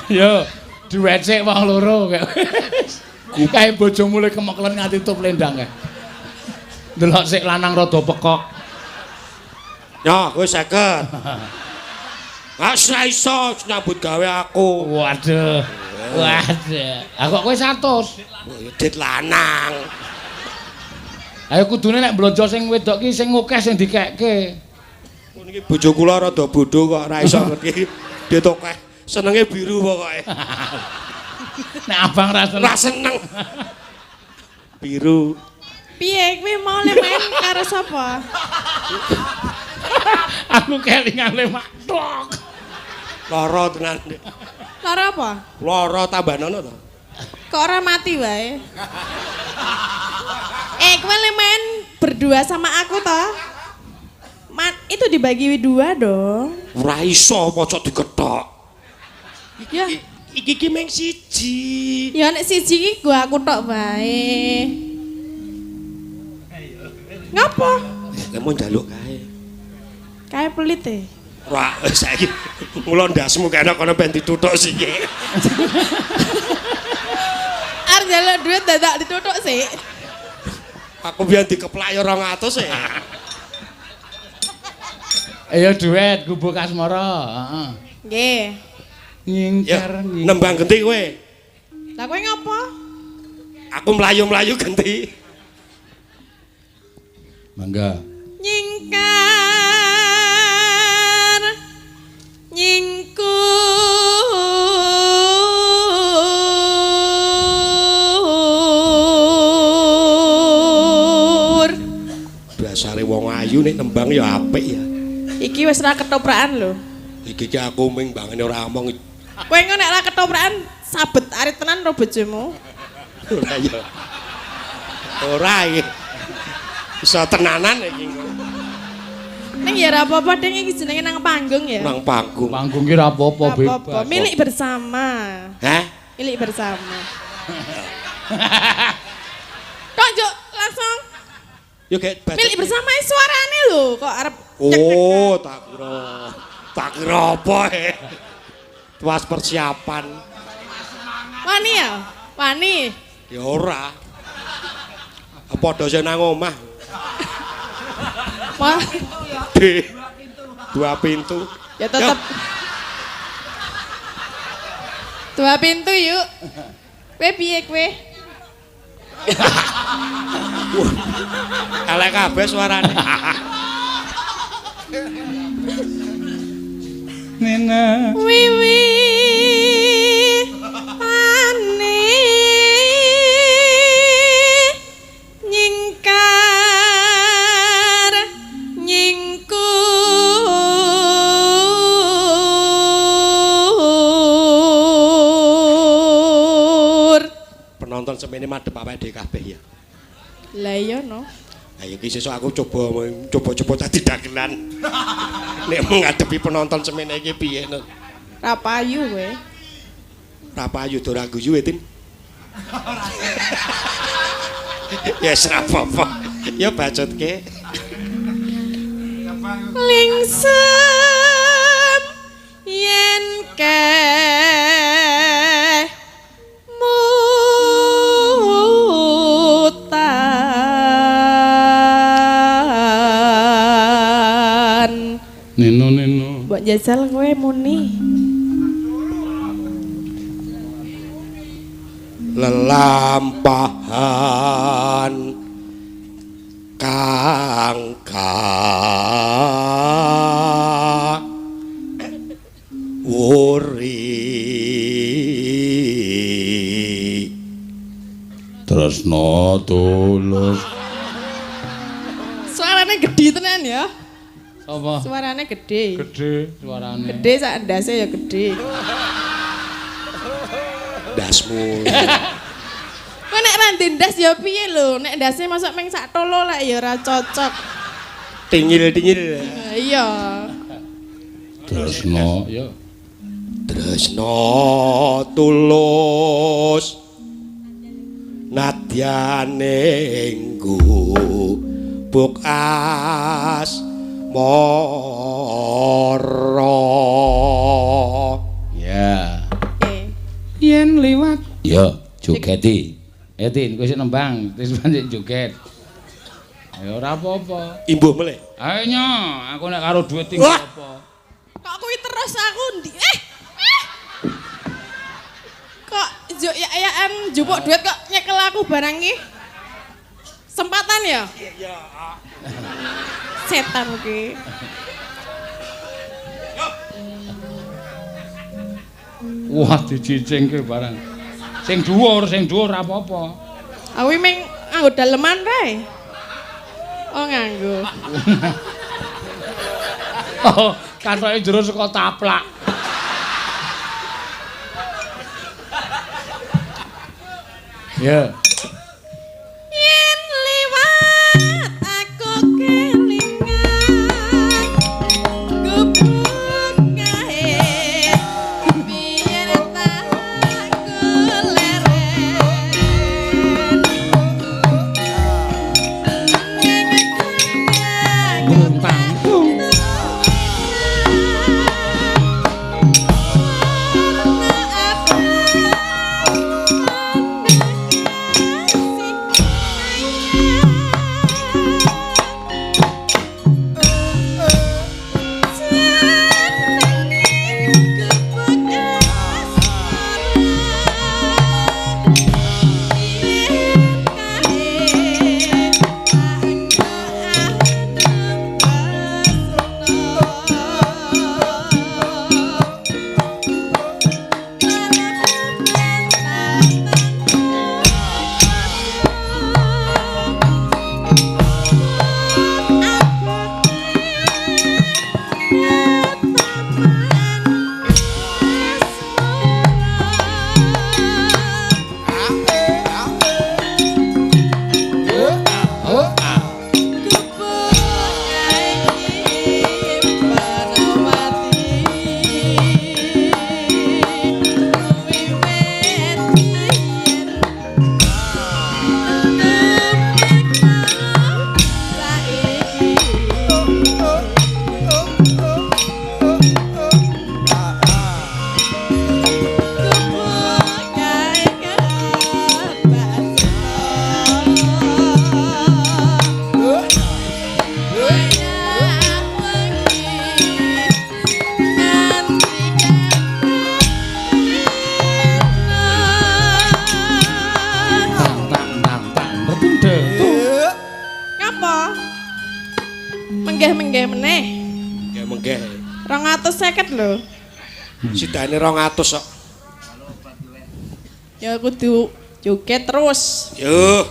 Speaker 1: Yo, duet sik wong loro kae. Kae bojomu le kemeklen nganti tup lendang kae. Delok sik lanang rada pekok.
Speaker 6: Ya, kowe 50. Ah, ora iso nyambut gawe aku.
Speaker 1: Waduh. Waduh. Ah kok kowe 100.
Speaker 6: Oh, ya dit lanang.
Speaker 1: Ayo kudune nek blonjo sing wedok ki sing akeh sing dikekke.
Speaker 6: Niki bojo kula rada bodho kok ora iso ngerti. Dit akeh. Senenge biru pokoke.
Speaker 1: Nek abang ra seneng.
Speaker 6: Ora seneng. Biru.
Speaker 4: Piye kowe mau le main karo sapa?
Speaker 1: Aku kelingan le mak tok.
Speaker 6: Lara tenan.
Speaker 4: Lara apa?
Speaker 6: Lara tambanono to.
Speaker 4: Kok ora mati wae? Eh, kowe le main berdua sama aku toh? Itu dibagi dua dong.
Speaker 6: Ora iso pojok dikethok.
Speaker 4: Ya,
Speaker 6: Iki ki mung siji.
Speaker 4: ya nek siji iki gua aku tok wae. Ngapa?
Speaker 6: Lah mau njaluk kae.
Speaker 4: Kae pelit e.
Speaker 6: Ora saiki mula ndasmu kene kono ben dituthuk siki.
Speaker 4: Arep njaluk duit dadak dituthuk sik.
Speaker 6: Aku biyen dikeplak ya 200 e.
Speaker 1: Ayo duet gubuk asmara, heeh.
Speaker 4: Nggih.
Speaker 1: Nyingkar
Speaker 6: Ya, nembang genti kowe.
Speaker 4: Lah kowe ngapa?
Speaker 6: Aku mlayu-mlayu genti.
Speaker 1: Mangga.
Speaker 4: Nyingkar nyingkur
Speaker 6: Dasare wong ayu nek nembang ya apik ya.
Speaker 4: Iki wis ra ketoprakan lho.
Speaker 6: Iki ki aku ming bangene ora omong.
Speaker 4: Kowe engko nek ra ketoprakan sabet arit tenan ro bojomu.
Speaker 6: Ora ya. Ora iki. Bisa tenanan iki
Speaker 4: Ning ya ora apa-apa ding iki jenenge nang panggung ya.
Speaker 6: nang panggung.
Speaker 1: Panggung ki ra apa-apa
Speaker 4: Ora apa-apa,
Speaker 1: bebas.
Speaker 4: milik bersama.
Speaker 6: Hah?
Speaker 4: Milik bersama. Kok njuk langsung
Speaker 6: Yo gek baca.
Speaker 4: milik bersama suarane lho kok arep
Speaker 6: Oh, tak kira. Tak kira apa e. Tuas persiapan.
Speaker 4: Wani ya? Wani.
Speaker 6: Ya ora. Padha sing nang omah.
Speaker 4: Wah,
Speaker 6: D. Dua pintu.
Speaker 4: Ya tetep. Dua pintu yuk. Kowe piye kowe?
Speaker 6: Elek kabeh suarane.
Speaker 1: Nena.
Speaker 4: Wiwi pane nyingkar nyingkur.
Speaker 6: Penonton semene madhep awake dhewe kabeh ya.
Speaker 4: Lah iya no.
Speaker 6: Ayo iki sesuk aku coba-coba dadi dagelan. Nek menghadapi penonton semene iki piye no?
Speaker 4: Ra payu kowe.
Speaker 6: Ra payu do ra guyu e, Tin. Ya wis ra apa-apa. Ya bacotke.
Speaker 4: Lingsem yen ke mutan.
Speaker 1: Nino nino.
Speaker 4: Mbok jajal kowe muni.
Speaker 6: Lelampahan kang wuri
Speaker 1: Tresno tulus.
Speaker 4: Suarane gedhe tenan ya.
Speaker 1: Apa?
Speaker 4: Suarane gedhe.
Speaker 1: Gedhe suarane.
Speaker 4: Gedhe sak ndase ya gedhe.
Speaker 6: Ndasmu.
Speaker 4: Kowe nek ra ndas ya piye lho? Nek ndase mosok meng sak tolo lek ya ora cocok.
Speaker 6: Tingil-tingil.
Speaker 4: Iya.
Speaker 1: Tresno ya.
Speaker 6: Tresno tulus nadyane gubuk asmara.
Speaker 1: Ya.
Speaker 5: Yen liwat.
Speaker 1: Ya, jogeti. Ayo Tin, kowe sik nembang, wis pancen joget. Ya ora apa-apa.
Speaker 6: Imbuh meleh.
Speaker 1: Ayo nyo, aku nek karo dhuwit tinggal apa.
Speaker 4: Kok kuwi terus aku ndi? Kok juk ya-yaan njupuk dhuwit kok nyekel aku barang iki? Sempatan ya?
Speaker 6: Iya.
Speaker 4: Setan ki.
Speaker 1: Wah, dicicingke barang. Sing dhuwur ora apa-apa.
Speaker 4: Aku meng nganggo daleman rae. Oh, nganggo.
Speaker 1: Oh, katoke jero saka taplak. Ya.
Speaker 4: Yen liwat aku kelingan gubuk kae biyen tak leren.
Speaker 1: Nguntang.
Speaker 4: Menggeh-menggeh meneh.
Speaker 6: Menggeh-menggeh.
Speaker 4: 250 lho.
Speaker 6: Sidane 200 kok.
Speaker 4: Ya kudu joget terus.
Speaker 6: Yo.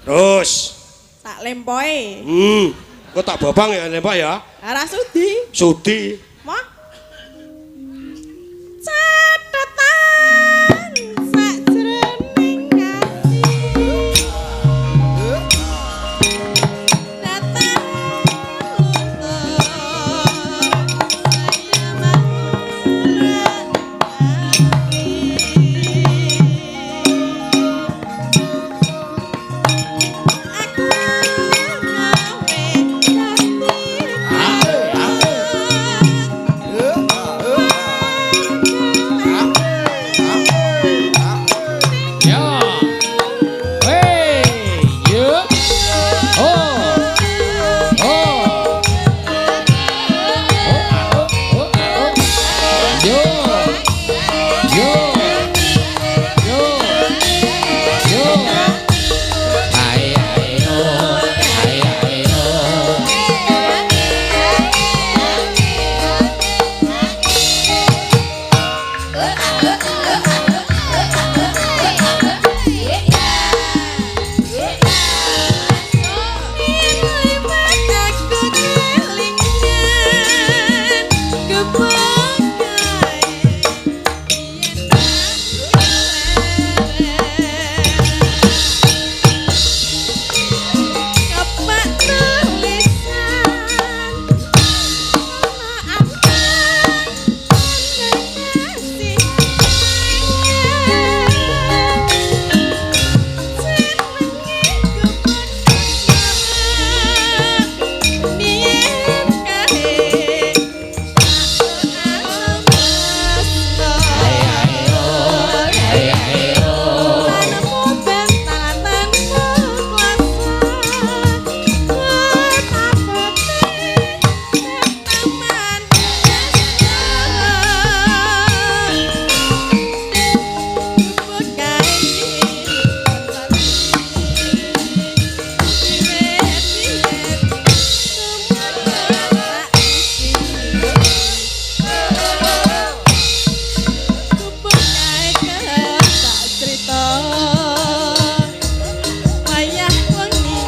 Speaker 6: Terus.
Speaker 4: Tak lempoe.
Speaker 6: Kok tak bobang ya lempok ya?
Speaker 4: Ora sudi.
Speaker 6: Sudi.
Speaker 4: Mah. Catetan sakjroning ati. Datang luntur saya marah ati. Aku gawe dadi.
Speaker 1: Ya. Hey, yo. Oh. Oh. Oh, oh, oh, oh. Yo. Yo. Yo. Yo. Ai ai oh, ai ai oh. Ai ai oh.
Speaker 4: Wayah wengi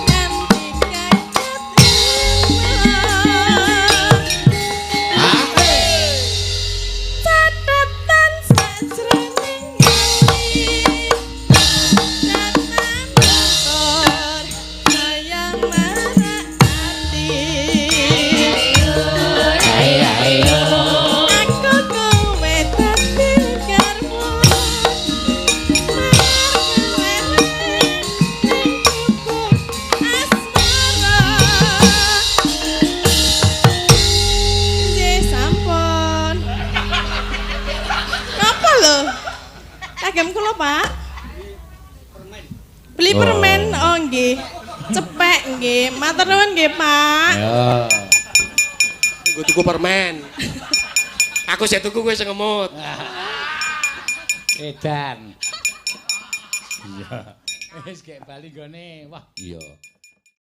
Speaker 4: nganti kaget Catetan sakjroning ati Datang motor sayang marak ati
Speaker 1: Ai ai oh.
Speaker 4: Aku kowe dadi karmu Nggih, sampun. Napa lho? Kagem kula, Pak. Beli permen, oh nggih. Cepek nggih. Matur nuwun nggih, Pak.
Speaker 1: Ya.
Speaker 6: Nggo tuku permen. Aku sik tuku kowe sing ngemut.
Speaker 1: Edan. Iya. Wis gek bali gone. Wah, iya.